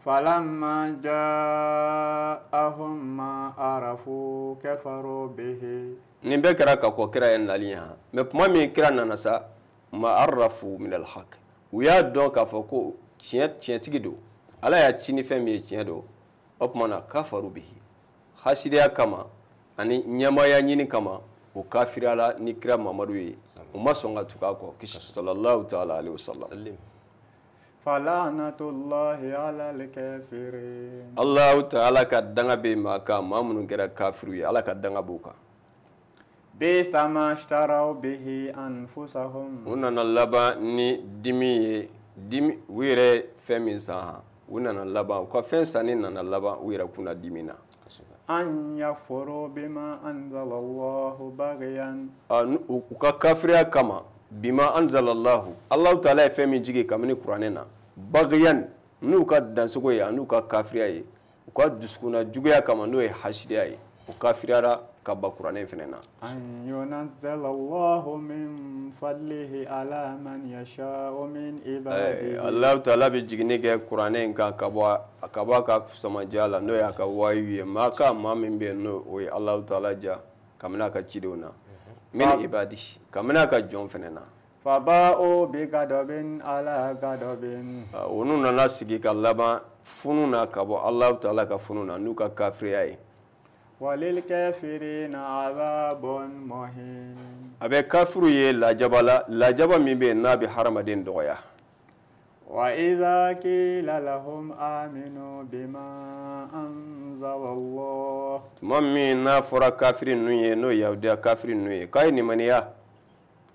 فلما جاءهم ما عرفوا كفروا به. Nin bɛɛ kɛra ka kɔn kira yɛrɛ nali ɲɛ han. Mɛ tuma min kira nana sa, ma arafu min alhaq, u y'a dɔn k'a fɔ ko tiɲɛ tiɲɛtigi don, Ala y'a ci ni fɛn min ye tiɲɛ don. O tuma na, kafaru bihi, hasidiya kama ani ɲɛmaaya ɲini kama, o kafiriyala ni kira Mamadu ye, u ma sɔn ka tugu a kɔ, kisi sallallahu taala alaihi wasallam. Falanatullahi ala al-kafirin. Allahu ta'ala ka danga bɛ maa kan, maa minnu kɛra kafiriw ye, Ala ka danga b'u kan. Bisa ma ishtaraw bihi anfusahum. U nana laban ni dimi ye, dimi u yɛrɛ fɛn min san han, u nana laban u ka fɛn sanni nana laban u yɛrɛ kunna dimi na. An yakfuru bima anzalallahu baghyan. U ka kafiriya kama, bima anzalallahu, Allahu ta'ala ye fɛn min jigin kabini kuranɛ na, baghyan, n'u ka dansogo ye an'u ka kafiriya ye, u ka dusukunna juguya kama n'o ye hasidiya ye, u kafiriyara ka ban kuranɛ fɛnɛ na. An yunazzalallahu min fadlihi ala man yasha'u min ibadihi. Allahu ta'ala bɛ jiginni kɛ kuranɛ in kan ka bɔ a ka samaja la, n'o y'a ka wahiyu ye, maa ka maa min bɛ yen n'o o ye Allahu ta'ala ja kabini a ka cidenw na, min ibadihi, kabini a ka jɔn fɛnɛ na. Faba'u bi gadabin ala gadabin. Olu nana sigi ka laban funu na ka bɔ Allahu ta'ala ka funu na n'u ka kafiriya ye. Walil kafirina azabun muhin. A bɛ kafiru ye lajaba la, lajaba min bɛ yen n'a bɛ hadamaden dɔgɔya. Wa idha qila lahum aminu bima anzalallah. Tuma min n'a fɔra kafiri ninnu ye, n'o ye yahudiya kafiri ninnu ye, k'a ye limaniya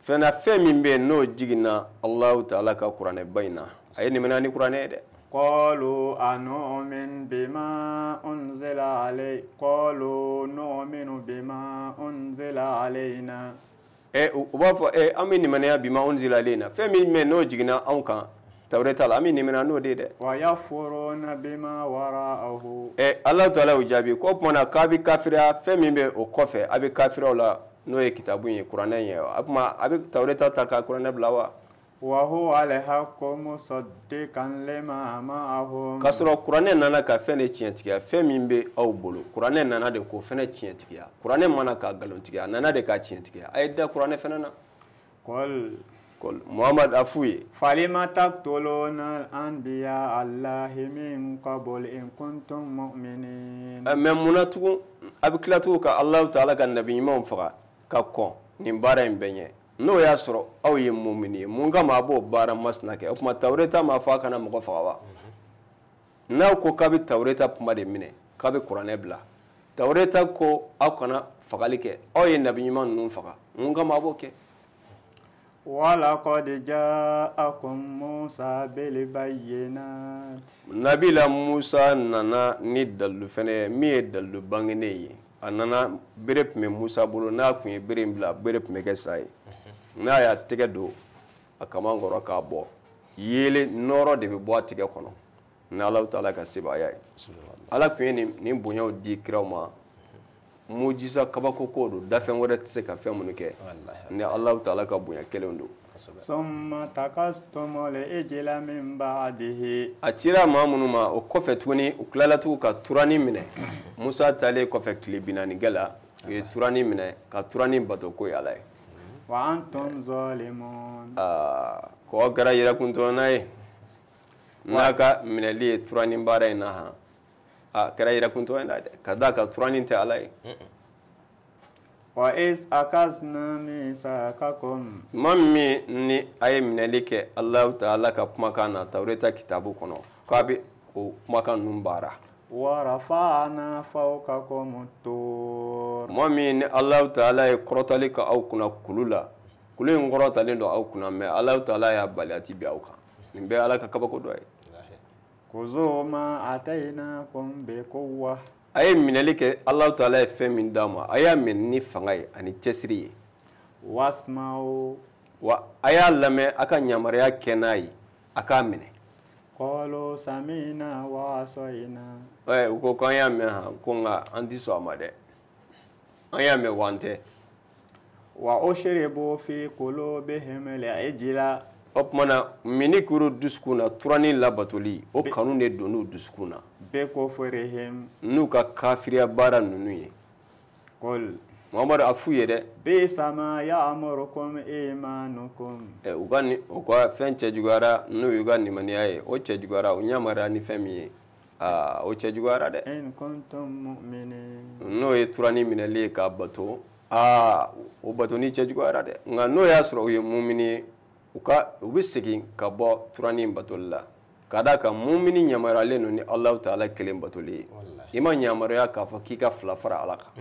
fɛn na, fɛn min bɛ yen n'o jiginna Allahu ta'ala ka kuranɛba in na, a ye limaniya ni kuranɛ ye dɛ. Qalu anu'min bima unzila alay qalu nu'minu bima unzila alayna. U b'a fɔ an bɛ limaniya bima unzila alayna, fɛn min bɛ yen n'o jiginna anw kan Tawureta la, an bɛ limaniya n'o de ye dɛ. Wa yakfuruna bima wara'ahu. Allahu ta'ala y'u jaabi k'o tuma na k'a bɛ kafiriya fɛn min bɛ o kɔfɛ, a bɛ kafiriya o la, n'o ye kitabu in ye, kuranɛ in ye. O tuma a bɛ Tawureta ta ka kuranɛ bila wa? Wa huwa al-haqqu musaddiqan lima ma'ahum. K'a sɔrɔ kuranɛ nana ka fɛn de tiɲɛtigiya, fɛn min bɛ aw bolo, kuranɛ nana de k'o fɛnɛ tiɲɛtigiya. Kuranɛ mana ka nkalontigiya, a nana de k'a tiɲɛtigiya. A ye da kuranɛ fɛnɛ na. Qul. Qul Muhammad a f'u ye. Falima taqtuluna al-anbiya Allahi min qabl in kuntum mu'minin. Mais munna tugun a bɛ tila tugun ka Allahu ta'ala ka nabi ɲumanw faga ka kɔn nin baara in bɛɛ ɲɛ? N'o y'a sɔrɔ aw ye mumini ye, mun kama a b'o baara masina kɛ? O tuma Tawureta m'a fɔ a kana mɔgɔ faga wa? N'aw ko k'a bɛ Tawureta kuma de minɛ, k'a bɛ kuranɛ bila, Tawureta ko aw kana fagali kɛ, aw ye nabi ɲuman ninnu faga, mun kama a b'o kɛ? Walaqad ja'akum Musa bil bayyinat. Nabila Musa nana ni dalilu fɛnɛ ye, min ye dalilu bangenen ye. A nana, bere tun bɛ Musa bolo, n'a tun ye bere in bila, bere tun bɛ kɛ sa ye. N'a y'a tɛgɛ don a kaman kɔrɔ k'a bɔ, yeelen nɔrɔ de bɛ bɔ a tɛgɛ kɔnɔ, ni Alahu taala ka sebaaya ye. Ala tun ye nin bonyaw di kiraw ma, mujisa kabako ko don, dafɛn wɛrɛ tɛ se ka fɛn minnu kɛ, ni Alahu taala ka bonya kelen don. Summa takastumul ijla min ba'dihi. A cira maa minnu ma o kɔfɛ tuguni, u tilala tugun ka turani minɛ. Musa taalen kɔfɛ tile 40 kɛ la, u ye turani minɛ ka turani bato k'o ye Ala ye. Wa antum zalimun. K'o kɛra yɛrɛkuntɔnɔna ye, n'a ka minɛli ye turani baara in na han, a kɛra yɛrɛkuntɔnɔ ye dɛ, ka d'a kan turani tɛ Ala ye. Wa iz akazna misakakum. Tuma min ni a ye minɛli kɛ Alahu taala ka kumakan na Tawureta kitabu kɔnɔ, k'a bɛ o kumakan ninnu baara. Wa rafa'na fawqakum at-tur. Tuma min ni Alahu taala ye kɔrɔtali kɛ aw kunna kulu la, kulu in kɔrɔtalen don aw kunna, mais Alahu taala y'a bali a ti bin aw kan. Nin bɛɛ ye Ala ka kabako dɔ ye. Khuzu ma ataynakum bi quwwa. A ye minɛli kɛ, Alahu taala ye fɛn min d'a ma, a y'a minɛ ni fanga ye ani cɛsiri ye. Wasma'u. Wa a y'a lamɛn, a ka yamaruya kɛ n'a ye, a k'a minɛ. Qalu sami'na wa asayna. U ko k'an y'a mɛn han, ko nka an ti sɔn a ma dɛ, an y'a mɛn wa an tɛ. Wa ushribu fi qulubihim al-ijla. O tuma na mini kuru dusukun na, turani labatoli, o kanu de donn'u dusukun na. Bi kufrihim. N'u ka kafiriya baara ninnu ye. Qul. Muhamadu a f'u ye dɛ. Bisa ma ya'murukum imanukum. U ka fɛn cɛjuguyara n'o y'u ka limaniya ye, o cɛjuguyara, o ɲamara ni fɛn min ye, o cɛjuguyara dɛ. In kuntum mu'minin. N'o ye turani minɛli ye k'a bato, o bato ni cɛjuguyara dɛ. Nka n'o y'a sɔrɔ u ye mumini ye, u bɛ segin ka bɔ turani batoli la. Ka d'a kan mumini yamaruyalen don ni Alahu taala kelen batoli ye. I ma yamaruya k'a fɔ k'i ka fila fara Ala kan.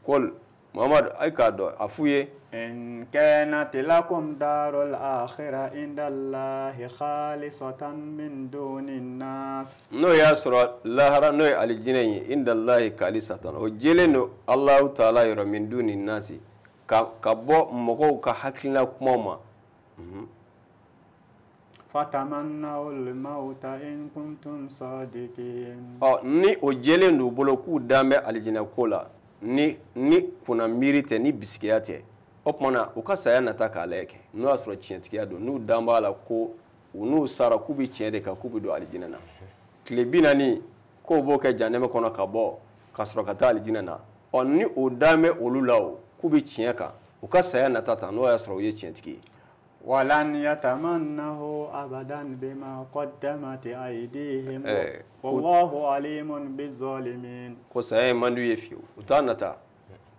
Qul Muhammadu ay k'a dɔn a f'u ye. In kanat lakum darul akhirah inda Allahi khalisatan min dunin nas. N'o y'a sɔrɔ lahara n'o ye alijinɛ ye inda Allahi khalisatan o jɛlen don Alahu taala yɔrɔ min dunin nasi ka bɔ mɔgɔw ka hakilina kumaw ma. Fatamannawul mawta in kuntum sadiqin. Ɔ ni o jɛlen don u bolo k'u dan bɛ alijinɛ ko la ni kunna miiri tɛ ni bisigiya tɛ o tuma na u ka saya nata k'a lajɛ kɛ n'o y'a sɔrɔ tiɲɛtigiya don n'u dan b'a la ko u n'u sara k'u bɛ tiɲɛ de kan k'u bɛ don alijinɛ na tile 40 k'o b'o kɛ janɛmɛ kɔnɔ ka bɔ ka sɔrɔ ka taa alijinɛ na ɔ ni o dan bɛ olu la o k'u bɛ tiɲɛ kan u ka saya nata ta n'o y'a sɔrɔ u ye tiɲɛtigi ye. Walan yatamannahu abadan bima qaddamat aydihim wallahu alimun bizzalimin. Ko saya in man d'u ye fiyewu u t'a nata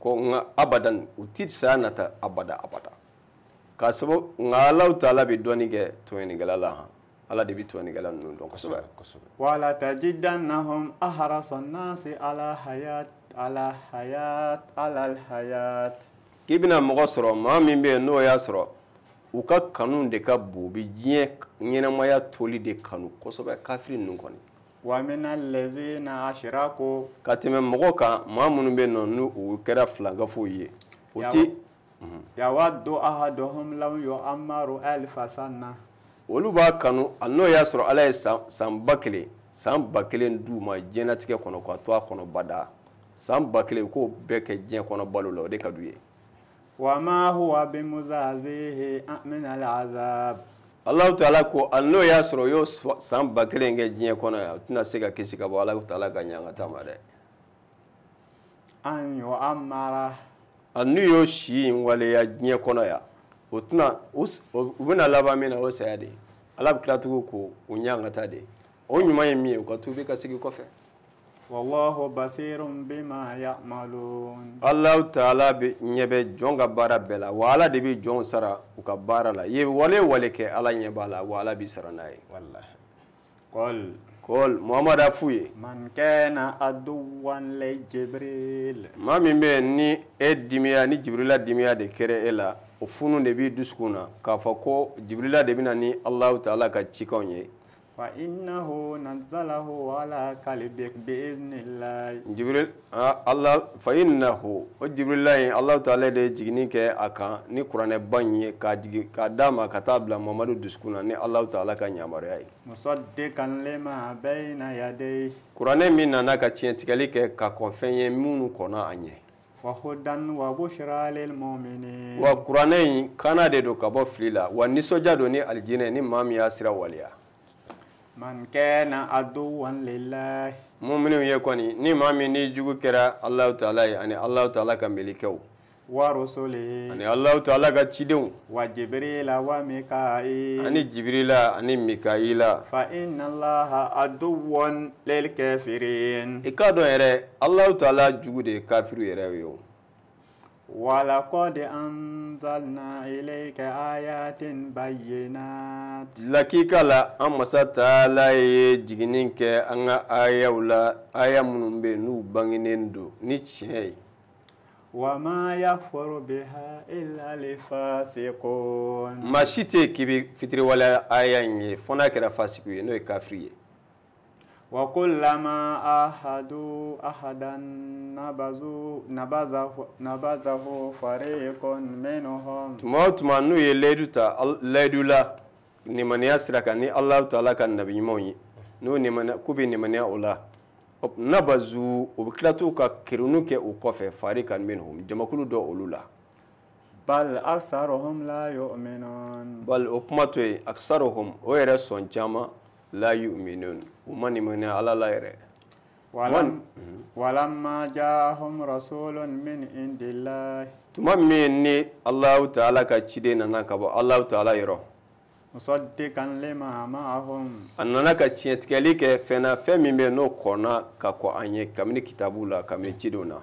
ko nka abadan u ti saya nata abada abada k'a sababu nka Alahu taala bɛ dɔɔnin kɛ tɔɲɔnikɛla la han Ala de bɛ tɔɲɔnikɛla ninnu dɔn kosɛbɛ kosɛbɛ. Wala tajidannahum ahrasa nasi ala hayat ala hayat ala hayat. K'i bɛna mɔgɔ sɔrɔ maa min bɛ yen n'o y'a sɔrɔ u ka kanu de ka bon u bɛ diɲɛ ɲɛnamaya toli de kanu kosɛbɛ kafiri ninnu kɔni. Wa minal ladzina ashraku. Ka tɛmɛ mɔgɔ kan maa minnu bɛ yen nɔ n'u u kɛra filankafow ye o ti. Yawaddu ahaduhum law yu'ammaru alfa sana. Olu b'a kanu n'o y'a sɔrɔ Ala ye san 1000 san 1000 d'u ma diɲɛlatigɛ kɔnɔ k'a to a kɔnɔ bada san 1000 k'o bɛɛ kɛ diɲɛ kɔnɔ balo la o de ka d'u ye. Wa ma huwa bimuzazihi min al-azab. Alahu taala ko a n'o y'a sɔrɔ o y'o san 1000 kɛ diɲɛ kɔnɔ yan o tɛna se ka kisi ka bɔ Alahu taala ka ɲangata ma dɛ. An yu'ammara. A n'u y'o si in waleya diɲɛ kɔnɔ yan o tɛna u bɛna laban min na o saya de ye Ala bɛ tila tugun k'o ɲangata de o ɲuman ye min ye u ka tuubi ka segin kɔfɛ. Wallahu basirun bima ya'malun. Alahu taala bɛ ɲɛ bɛ jɔn ka baara bɛɛ la wa Ala de bɛ jɔnw sara u ka baara la i ye wale wale kɛ Ala ɲɛ b'a la wa Ala b'i sara n'a ye. Walahi. Qul. Qul Muhamadu a f'u ye. Man kana aduwwan li Jibril. Maa min bɛ yen ni e dimiya ni Jibrila dimiya de kɛra e la o funu de b'i dusukun na k'a fɔ ko Jibrila de bɛ na ni Alahu taala ka cikanw ye. Fa innahu nazzalahu ala qalbika bi'iznillah. Jibril Allah fa innahu o Jibrila in Alahu taala de ye jiginni kɛ a kan ni kuranɛba in ye k'a jigin k'a d'a ma ka taa bila Mamadu dusukun na ni Alahu taala ka yamaruya ye. Musaddiqan lima bayna yadayhi. Kuranɛ min nana ka tiɲɛtigɛli kɛ ka kɔn fɛn ye minnu kɔnna a ɲɛ. Wa hudan wa bushra lil mu'minin. Wa kuranɛ in kana de don ka bɔ fili la wa nisɔndiya don ni alijinɛ ni maa min y'a sira waleya. Man kana aduwwan lillahi. Mu'miniw ye kɔni ni maa min ni jugu kɛra Alahu taala ye ani Alahu taala ka mɛlɛkɛw. Wa rusulihi. Ani Alahu taala ka cidenw. Wa Jibrila wa Mikail. Ani Jibrila ani Mikaila. Fa inna Allaha aduwwun lil kafirin. I k'a dɔn yɛrɛ Alahu taala jugu de ye kafiriw yɛrɛ ye o. Walaqad anzalna ilayka ayatin bayyinat. Lakika la an masa taala ye jiginni kɛ an ka ayaw la aya minnu bɛ yen n'u bangenen don ni tiɲɛ ye. Wa ma yakfuru biha illa al-fasiqun. Maa si tɛ yen k'i bɛ fitiriwaleya aya in ye fo n'a kɛra fasiku ye n'o ye kafiri ye. Wa kullama ahadu ahadan nabazahu fariqun minhum. Tuma o tuma n'u ye layidu ta layidu la nimaniya sira kan ni Alahu taala ka nabi ɲumanw ye n'o nimaniya k'u bɛ nimaniya o la nabazu u bɛ tila t'u ka kerunni kɛ u kɔfɛ fariqan minhum jamakulu dɔ olu la. Bal aksaruhum la yu'minun. Bal o kuma to yen aksaruhum o yɛrɛ sɔn caman. La yu'minun u ma nimaniya Ala la yɛrɛ. Walamma ja'ahum rasulun min indillahi. Tuma min ni Alahu taala ka ciden nana ka bɔ Alahu taala yɔrɔ. Musaddiqan lima ma'ahum. A nana ka tiɲɛtigɛli kɛ fɛn na fɛn min bɛ yen n'o kɔnna ka kɔn an ɲɛ kabini kitabu la kabini cidenw na.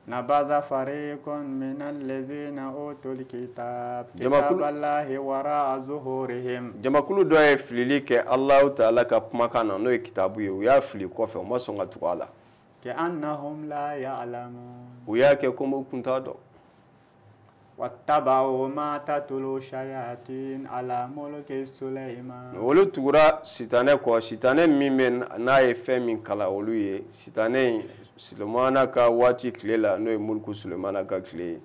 Nabaza fariqun minal ladzina utul kitab kitaballahi wara'a zuhurihim. Jamakulu dɔ ye filili kɛ Allahu ta'ala ka kumakan na, n'o ye kitabu ye, u y'a fili kɔfɛ, u ma sɔn ka tugu a la. Ka'annahum la ya'lamun. U y'a kɛ komi u kun t'a dɔn. Wattaba'u ma tatlu shayatin ala mulki Sulaiman. Olu tugura sitanɛ kɔ, sitanɛ min bɛ n'a ye fɛn min kalan olu ye, sitanɛ in Sulemana ka waati tile la, n'o ye mulku Sulemana ka tile ye.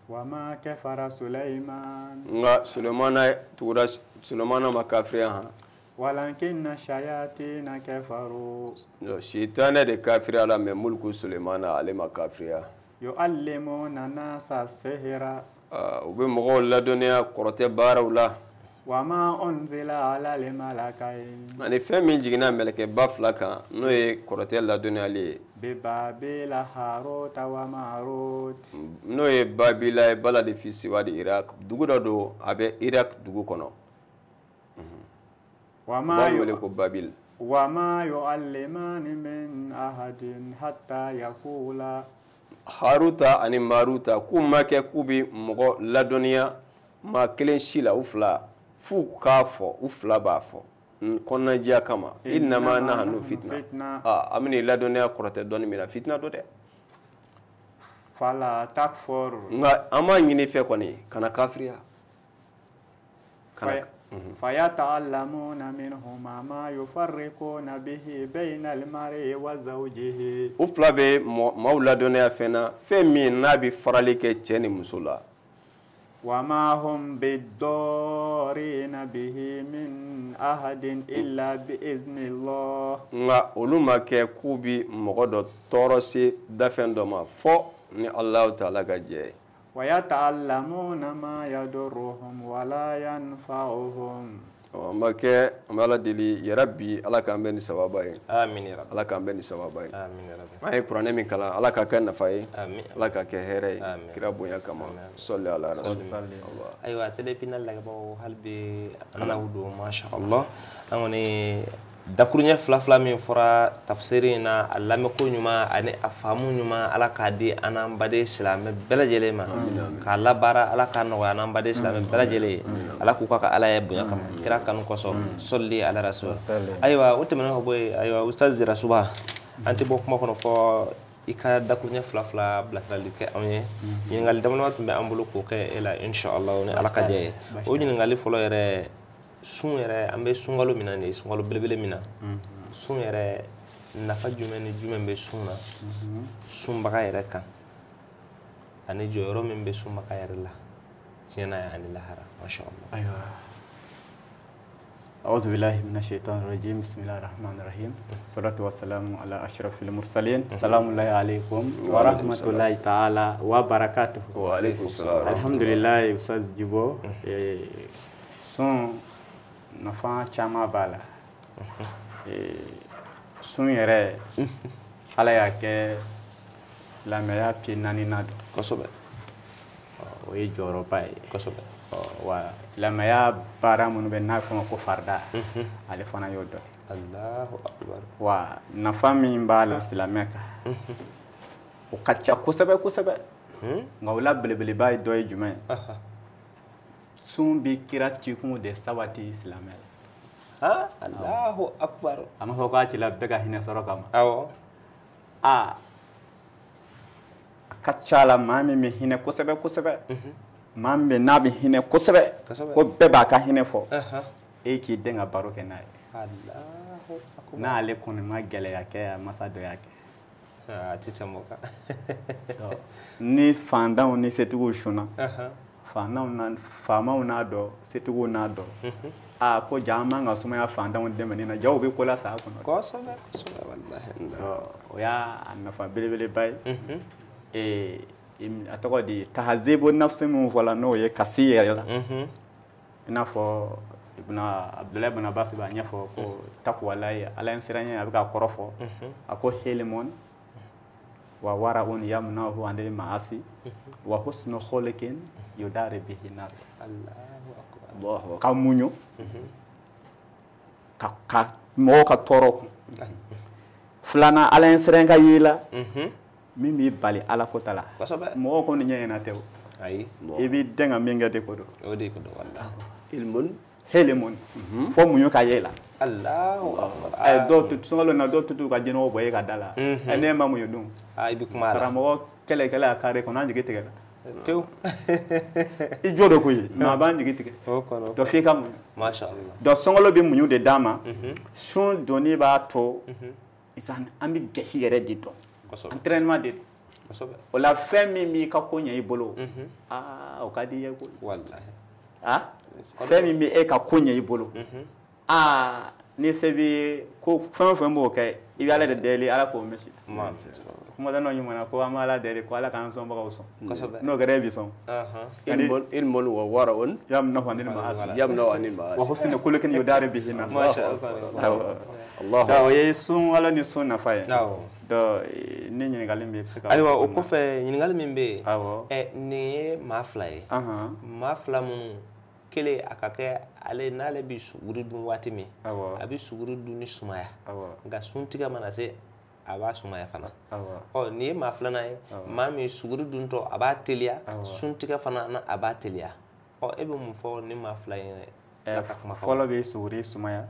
Wa ma kafara Sulaiman. Nka Sulemana tugura Sulemana ma kafiriya han. Walakinna shayatina kafaru. Sitanɛ de kafiriya la, mais mulku Sulemana ale ma kafiriya. Yu'allimuna nasa sihra. U bɛ mɔgɔw ladɔnniya kɔrɔtɛ baaraw la. Wa ma unzila ala al-malakayn. Ani fɛn min jiginna mɛlɛkɛba fila kan, n'o ye kɔrɔtɛ ladɔnniyali ye. Bi Babila Haruta wa Marut. N'o ye Babila ye, baladi fi siwadi Irak, dugu dɔ don, a bɛ Irak dugu kɔnɔ. Wa ma b'a wele ko Babil. Wa ma yu'allimani min ahadin hatta yaqula. Haruta ani Maruta k'u ma kɛ k'u bɛ mɔgɔ ladɔnniya maa kelen si la, u fila f'u k'a fɔ, u fila b'a fɔ kɔnɔnajɛya kama. Innama nahnu fitna. An bɛna ladɔnniya kɔrɔtɛ dɔɔni min na, fitina don dɛ. Fala takfur. Nka an b'a ɲini fɛ kɔni kana kafiriya. Fayata'allamuna minhuma ma yufarriquna bihi bayna al-mar'i wa zawjihi. U fila bɛ maaw ladɔnniya fɛn na, fɛn min n'a bɛ farali kɛ cɛ ni muso la. Wa ma hum bid-darrina bihi min ahadin illa bi iznillah. Nka olu ma kɛ k'u bi mɔgɔ dɔ tɔɔrɔ se dafɛn dɔ ma fɔ ni Allahu ta'ala ka jɛ ye. Wa yata'allamuna ma yadurruhum wa la yanfa'uhum. An b'a kɛ, an bɛ Ala deli yarabi, Ala k'an bɛn ni sababa ye. Amin ya Rabbi. Ala k'an bɛn ni sababa ye. Amin ya Rabbi. An ye kuranɛ min kalan, Ala k'a kɛ nafa ye. Amin. Ala k'a kɛ hɛrɛ ye. Amin. Kira bonya kama. Sɔli ala rasul. Ayiwa, télé pinal lajɛbagaw, hali bi an n'aw don, masha Allah. An kɔni dakuruɲɛ fila fila min fɔra tafsiri in na, a lamɛnko ɲuman ani a faamu ɲuman, Ala k'a di an n'an baden silamɛ bɛɛ lajɛlen ma, k'a labaara, Ala k'a nɔgɔya an n'an baden silamɛ bɛɛ lajɛlen ye, Ala k'u ka Ala ye bonya kama, kira kanu kosɔn, sɔli ala rasul. Ayiwa, o tɛmɛnen ka bɔ yen, ayiwa, Ustaz Rasuba, an tɛ bɔ kuma kɔnɔ fɔ i ka dakuruɲɛ fila fila bilasirali kɛ anw ye. Ɲininkali damadama tun bɛ an bolo k'o kɛ e la, inshallah, ni Ala ka jɛ ye. O ɲininkali fɔlɔ yɛrɛ, sun yɛrɛ, an bɛ sunkalo min na nin ye, sunkalo belebele min na, sun yɛrɛ nafa jumɛn ni jumɛn bɛ sun na, sunbaga yɛrɛ kan, ani jɔyɔrɔ min bɛ sunbaga yɛrɛ la diɲɛ na ani lahara, masha Allah. Ayiwa, أعوذ بالله من الشيطان الرجيم بسم الله الرحمن الرحيم الصلاة والسلام على أشرف المرسلين السلام الله عليكم ورحمة الله تعالى وبركاته. وعليكم السلام. الحمد لله أستاذ Djibo, sun nafa caman b'a la. Sun yɛrɛ, Ala y'a kɛ silamɛya pied naaninan don. Kosɛbɛ. O ye jɔyɔrɔba ye. Kosɛbɛ. Wa silamɛya baara minnu bɛ n'a bɛ fɔ o ma ko farida, ale fana y'o dɔ ye. Allahu akbar. Wa nafa min b'a la silamɛ kan, o ka ca kosɛbɛ kosɛbɛ. Nka o la belebeleba ye dɔ ye jumɛn ye? Sun bɛ kira cikun de sabati silamɛ la. Allahu akbar. A ma fɔ k'a cila bɛɛ ka hinɛ sɔrɔ kama. Awɔ. A ka ca la maa min bɛ hinɛ kosɛbɛ kosɛbɛ, maa min bɛ n'a bɛ hinɛ kosɛbɛ, ko bɛɛ b'a ka hinɛ fɔ, e k'i den ka baro kɛ n'a ye. Allahu akbar. N'ale kɔni ma gɛlɛya kɛ, a masa dɔ y'a kɛ. A ti tɛmɛ o kan. Ni fantanw ni setigiw sunna, faamaw n'a dɔn, setigiw n'a dɔn, aa ko ja an man ka sumaya fantanw dɛmɛ nin na, jaw bɛ ko la sa kɔnɔ. Kosɛbɛ kosɛbɛ walahi. O y'a nafa belebeleba ye. A tɔgɔ di tahazibu nafsi min fɔla, n'o ye kasi yɛrɛ la. I n'a fɔ Abdulayi ibn Abbas b'a ɲɛfɔ ko takuwalayi, Ala ɲɛsiranɲɛ, a bɛ k'a kɔrɔ fɔ. A ko helimun wa wara'un yamnahu anil ma'asi wa husnu khuluqin yudari bihi nas. Allahu akbar. Ka muɲu, ka mɔgɔw ka tɔɔrɔ kun. Filanan, Ala ɲɛsiranɲɛ ka y'i la. Min b'i bali ala ko ta la. Kosɛbɛ. Mɔgɔw ko nin ɲɛ ɲɛna tɛ o. Ayi. I b'i dɛn ka min kɛ de ko don. O de ko don walahi. Ilmun helimun. Fo muɲu ka ye la. Allahu akbar. Ɛ dɔw tɛ sunkalo na dɔw tɛ t'u ka jinɛw bɔ e ka da la. Ɛ ne ma muɲu dun. Ah, i bɛ kuma a la. Karamɔgɔ kɛlɛ kɛlɛ a carré kɔnɔ an jigi tigɛ la. Pewu. I jo dɔ koyi mais a b'an jigi tigɛ. O kɔnɔ. Dɔ f'i ka muɲu. Masha Allah. Donc sunkalo bɛ muɲu de d'a ma. Sun donni b'a to. Isan an bɛ gɛsi yɛrɛ de dɔn. Kosɛbɛ. Entraînement de don. Kosɛbɛ. O la fɛn min b'i ka ko ɲɛ i bolo. Aa o ka di i ye koyi. Walahi. Ah fɛn min bɛ e ka ko ɲɛ i bolo. Aa ni se b'i ko fɛn o fɛn b'o kɛ i bɛ Ala de deli Ala k'o misi. Kuma dɔ ɲuman na ko an bɛ Ala deli ko Ala k'an sɔnbagaw sɔn. Kosɛbɛ. N'o kɛra e b'i sɔn. Ilmun wa wara'un yamnahu anil ma'asi. Yamnahu anil ma'asi. Wa husnu khuluqin yudari bihi nas. Masha Allah. Allah. O ye sun Ala ni sun nafa ye. Awɔ. Donc ni ɲininkali min bɛ yen i bɛ se ka. Ayiwa o kɔfɛ ɲininkali min bɛ yen. Awɔ. Ɛ nin ye maa fila ye. Maa fila minnu kelen a ka kɛ ale n'ale bɛ suguri dun waati min. Awɔ. A bɛ suguri dun ni sumaya. Awɔ. Nka suntigɛ mana se a b'a sumaya fana. Awɔ. Ɔ nin ye maa filanan ye. Maa min suguri duntɔ a b'a teliya. Awɔ. Suntigɛ fana na a b'a teliya. Ɔ e bɛ mun fɔ ni maa fila in ye? Ɛ fɔlɔ bɛ suguri sumaya.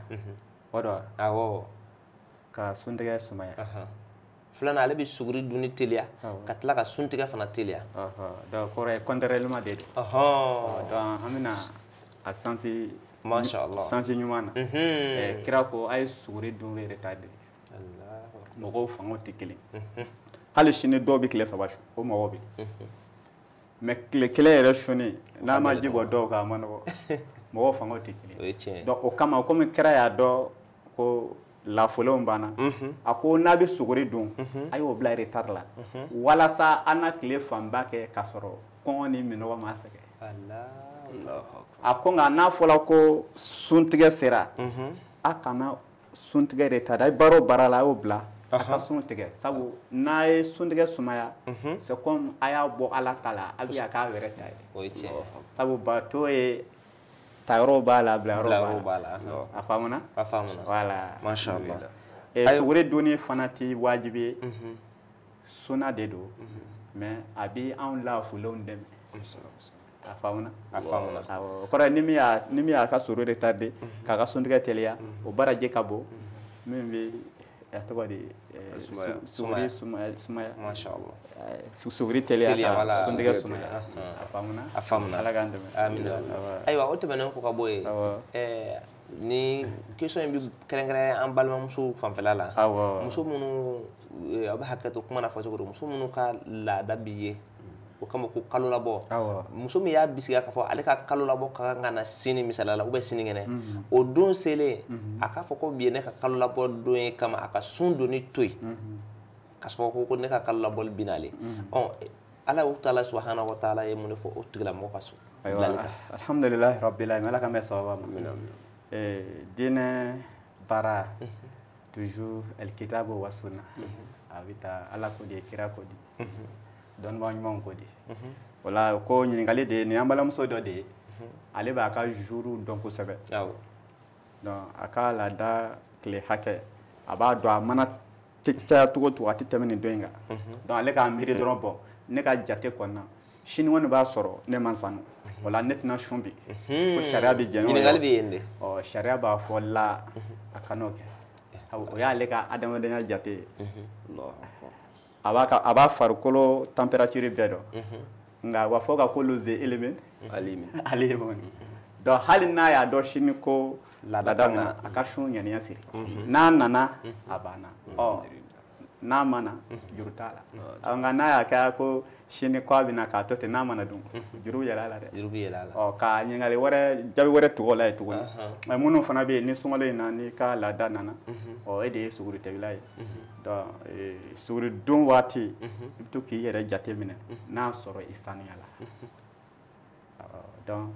O dɔn wa? Awɔ. Ka suntigɛ sumaya. Filanan ale bɛ suguri dunni teliya. Ka tila ka suntigɛ fana teliya. Donc kɔrɔ ye contrairement de don. Donc an bɛna a sansi. Masha Allah. Sansi ɲuman na. Kira ko a ye suguri dun retardé. Mɔgɔw fangaw tɛ kelen. Hali sini dɔw bɛ tile 3 sun o mɔgɔw bɛ. Mais tile kelen yɛrɛ sunni n'a ma ji bɔ dɔw kan a ma nɔgɔ. Mɔgɔw fangaw tɛ kelen. O ye tiɲɛ ye. Donc o kama komi kira y'a dɔn ko lafolenw banna. A ko n'a bɛ suguri dun a y'o bila retard la. Walasa an na tile fanba kɛ k'a sɔrɔ kɔngɔ ni minɔgɔ ma sɛgɛn. A ko nka n'a fɔra ko suntigɛ sera a kana suntigɛ retard a ye baara o baara la a y'o bila a ka sun tigɛ sabu n'a ye suntigɛ sumaya c'est comme a y'a bɔ Ala ta la a bɛ a k'a yɛrɛ ta ye. O ye tiɲɛ ye. Sabu bato ye tayɔrɔ b'a la bilayɔrɔ b'a la. A faamuna? A faamuna. Voilà. Masha Allah. Suguri dunni fana tɛ wajibi ye. Sunna de don. Mais a bɛ anw lafulenw dɛmɛ. A faamuna? A faamuna. Awɔ. O kɔrɔ ye ni min y'a ka suguri retardé k'a ka suntigɛ teliya o baraji ka bon min bɛ a tɔgɔ di suguri sumaya. Masha Allah. Suguri teliya ka suntigɛ sumaya. A faamuna? A faamuna. Ala k'an dɛmɛ. Amina. Ayiwa o tɛmɛnen kɔ ka bɔ yen. Ni question in bɛ kɛrɛnkɛrɛn an balimamusow fanfɛla la. Awɔ. Muso minnu a bɛ hakɛ to kuma na fɔ cogo di muso minnu ka laada b'i ye. O kama ko kalo labɔ. Muso min y'a bisigiya k'a fɔ ale ka kalo labɔ ka kan ka na sini misaliya la ou bien sinikɛnɛ. O don selen a k'a fɔ ko bi ye ne ka kalo labɔ don ye kama a ka sun donni to yen. Ka sɔrɔ ko ne ka kalo labɔli bi n'ale. Ɔ Ala taala subahana wa taala ye mun de fɔ o tigilamɔgɔ ka so. Ayiwa alhamdulilahi rabbil alamin Ala k'an bɛn sababa ma. Diinɛ baara toujours alkitabu wa sunna. A bɛ taa Ala ko di kira ko di. Dɔnnibaa ɲumanw ko di. O la ko ɲininkali de ye nin y'an balimamuso dɔ de ye. Ale b'a ka jour dɔn kosɛbɛ. Awɔ. Donc a ka laada tile hakɛ a b'a dɔn a mana caya cogo o cogo a tɛ tɛmɛ nin don in kan. Donc ale k'a miiri dɔrɔn bɔn ne ka jate kɔnɔna sini kɔni b'a sɔrɔ ne ma sanu. O la ne tɛna sun bi. Ko sariya bɛ jɛn n'o ye. Ɲininkali bɛ yen de. Ɔ sariya b'a fɔ la a kan'o kɛ. O y'ale ka adamadenya jate ye. A b'a farikolo température bɛɛ dɔn. Nka wa fɔ ka k'olu ze élément. Alimin. Donc hali n'a y'a dɔn sini ko laada na a ka sun ŋaniya siri. N'a nana a banna. Ɔ n'a ma na juru t'a la. Nka n'a y'a kɛ ko sini ko a bɛ na k'a to ten n'a ma na dun juru bɛ yɛlɛ a la dɛ. Juru bɛ yɛlɛ a la. Ɔ ka ɲininkali wɛrɛ jaabi wɛrɛ tugu o la yen tuguni. Minnu fana bɛ yen ni sunkalo in na n'i ka laada nana ɔ e de ye suguri tɛbila ye. Donc suguri dun waati i bɛ to k'i yɛrɛ jate minɛ n'a sɔrɔ i sanuya la. Donc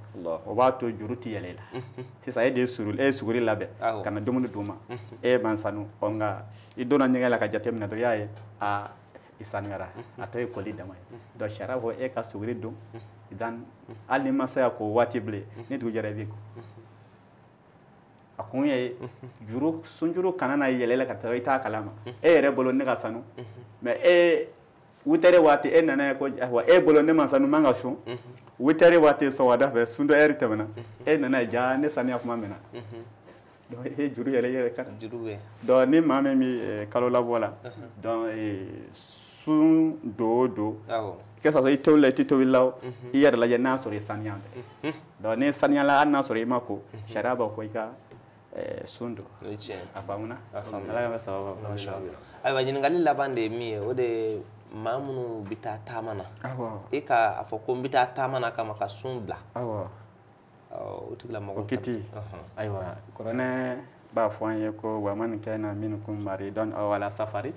o b'a to juru tɛ yɛlɛ i la. Sisan e de ye suguri labɛn ka na dumuni d'u ma e man sanu ɔ nka i donna ɲɛgɛn la ka jate minɛ dɔrɔn i y'a ye aa i sanuyara a tɔ ye koli dama ye. Donc sariya ko e ka suguri dun dan hali ni ma se ka ko waati bilen ni dugu jɛra i b'i ko. A kun ye juru sunjuru kana na yɛlɛ la ka taa i t'a kalama e yɛrɛ bolo ne ka sanu mais e 8h waati e nana ye ko wa e bolo ne ma sanu man ka sun 8h waati sɔgɔmada fɛ sun dɔ heure tɛmɛna e nana ye ja ne saniya kuma mɛna donc e juru yɛrɛ yɛrɛ kan juru bɛ donc ni maa min bɛ kalo labɔ la donc sun don o don que ça soit i tobili la i tɛ tobili la o i yɛrɛ lajɛ n'a sɔrɔ i saniya bɛ donc ni saniyala hali n'a sɔrɔ i ma ko sariya b'a fɔ i ka sun don a faamuna ala ka sababu. Ayiwa ɲininkali laban de ye min ye o de ye maa minnu bɛ taa taama na e ka a fɔ ko n bɛ taa taama na kama ka sun bila o tigilamɔgɔ o kiti ayiwa kuranɛ b'a fɔ an ye ko wa man kana minkum maridan aw ala safari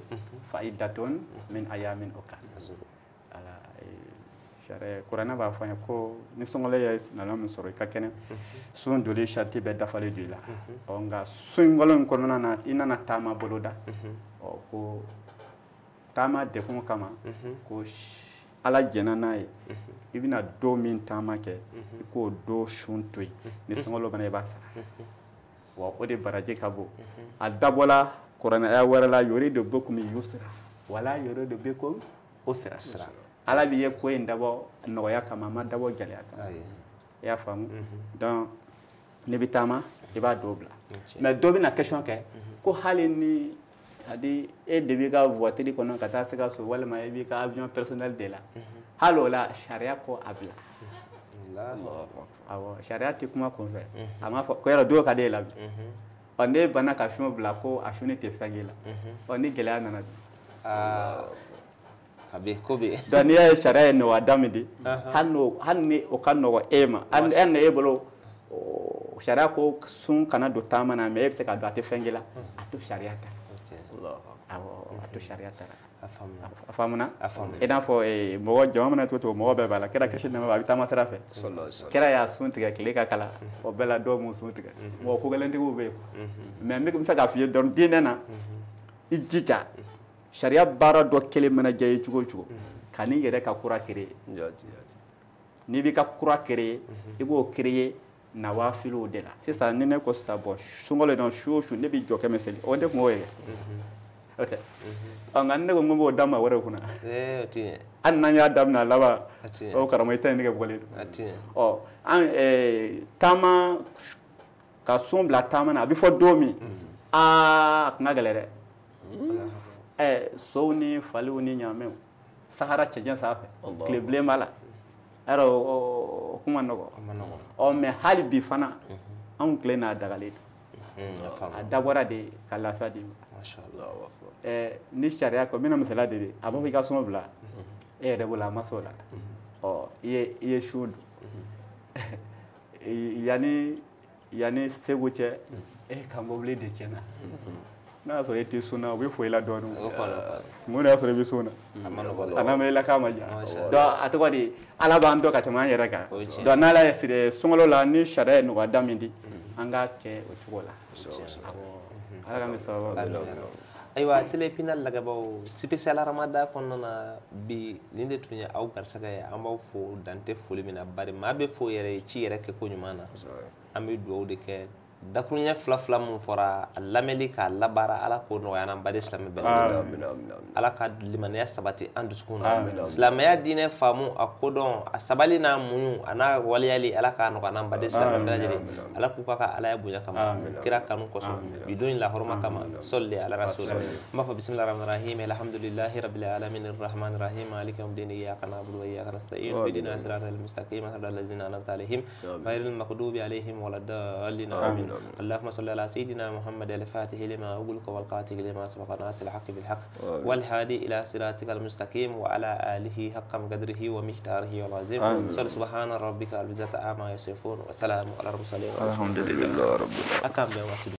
fa iddatun min ayamin ukhra. Ala sariya kuranɛ b'a fɔ an ye ko ni sunkalo ye nana min sɔrɔ i ka kɛnɛ sun doli sariti bɛɛ dafalen don i la ɔ nka sunkalo in kɔnɔna na i nana taama boloda ɔ ko taama dekun kama ko ala jɛnna n'a ye i bɛna don min taama kɛ i k'o don sun to yen ni sunkalo bana i b'a sara wa o de baraji ka bon a dabɔla kuranɛ aya wɛrɛ la yuridu bikum yusra wala yuridu bikum usra ala b'i ye ko in dabɔ nɔgɔya kama a ma dabɔ gɛlɛya kama i y'a faamu donc n'i bɛ taama i b'a dɔw bila mais dɔ bɛna question kɛ ko hali ni hadi e de b'i ka voiture kɔnɔ ka taa Sikaso walima e b'i ka avion personnel de la hali o la sariya ko a bila awɔ sariya tɛ kuma kunfɛ a m'a fɔ ko yɔrɔ dɔw ka di e la bi ɔ n'e banna ka fiɲɛ bila ko a suni tɛ fɛn k'i la ɔ ni gɛlɛya nana bi a bɛ ko bɛ donc n'i y'a ye sariya ye nɔgɔya da min di hali ni o ka nɔgɔ e ma hali ni e bolo sariya ko sun kana don taama na mais e bɛ se ka don a tɛ fɛn k'i la a to sariya ta awɔ a to sariya ta a faamuna i n'a fɔ mɔgɔ jama mana cogo cogo mɔgɔ bɛɛ b'a la kira kisi nɛɛma a bɛ taama sira fɛ kira y'a sun tigɛ tile ka kala o bɛɛ la dɔw m'u sun tigɛ mɔgɔ ko gɛlɛntigiw bɛ yen mais n bɛ fɛ k'a f'i ye dɔrɔn diinɛ na i jija sariya baara dɔ kelen mana diya i ye cogo o cogo ka n'i yɛrɛ ka kura créer n'i b'i ka kura créer i b'o créer nawafiliw de la sisan ni ne ko sisan bɔn sunkalo in su o su ne bɛ jɔ 100 seli o ne tun b'o ye o tɛ ɔ nka ni ne ko n ko n b'o da maa wɛrɛ kunna hali n'an y'a daminɛ a laban o karamɔgɔ i ta in nege bɔlen don ɔ an taama ka sun bila taama na a bɛ fɔ don min aa a kun ka gɛlɛn dɛ sow ni faliw ni ɲaamɛw sahara cɛncɛn sanfɛ tile bilen b'a la yarɔ o kuma nɔgɔ ɔ mais hali bi fana anw tile n'a dagalen don a dabɔra de ka lafiya d'i ma ni sariya ko n bɛna misaliya de a b'a fɔ i ka sɔngɔ bila e yɛrɛ bolo a ma s'o la ɔ i ye su don yanni Segu cɛ e ka mobili de tiɲɛna n'a y'a sɔrɔ e tɛ sun na u bɛ fo i la dɔɔnin mun de y'a sɔrɔ i bɛ sun na a n'a ma i la k'a ma diya donc a tɔgɔ di ala b'an dɔn ka tɛmɛ an yɛrɛ kan donc n'ala ye siri sunkalo la ni sariya ye nɔgɔya da min di an k'a kɛ o cogo la ala k'an bɛ sababu. Ayiwa télé Pinal lajɛbaaw spécial Ramadan kɔnɔna na bi nin de tun ye aw garisɛgɛ ye an b'aw fo dante foli min na bari maa bɛ fo yɛrɛ ye ci yɛrɛ kɛ ko ɲuman na an bɛ dugawu de kɛ dakuruɲɛ fila fila mun fɔra a lamɛnli k'a labaara ala k'o nɔgɔya an baden silamɛ bɛɛ ala ka limaniya sabati an dusukun na silamɛya diinɛ faamu a kodɔn a sabali n'a muɲu a n'a waleyali ala k'a nɔgɔya an baden silamɛ bɛɛ lajɛlen ala k'u ka alaya bonya kama kira kanu kosɔn bi don in lahɔrɔma kama sɔli ala rasul n b'a fɔ bisimilahi rahmani rahim alhamdulilahi rabbil alamin arrahmani rahim maliki yawmiddin iyyaka na'budu wa iyyaka nasta'in ihdina siratal mustaqim siratal ladzina an'amta alaihim ghayril maghdubi alaihim waladdallin amin. اللهم صل على سيدنا محمد الفاتح لما أغلق والقاتل لما سبق ناصر الحق بالحق والهادي إلى صراطك المستقيم وعلى آله حق قدره ومقداره العظيم. صل سبحان ربك رب العزة عما يصفون وسلام على المرسلين الحمد لله رب العالمين.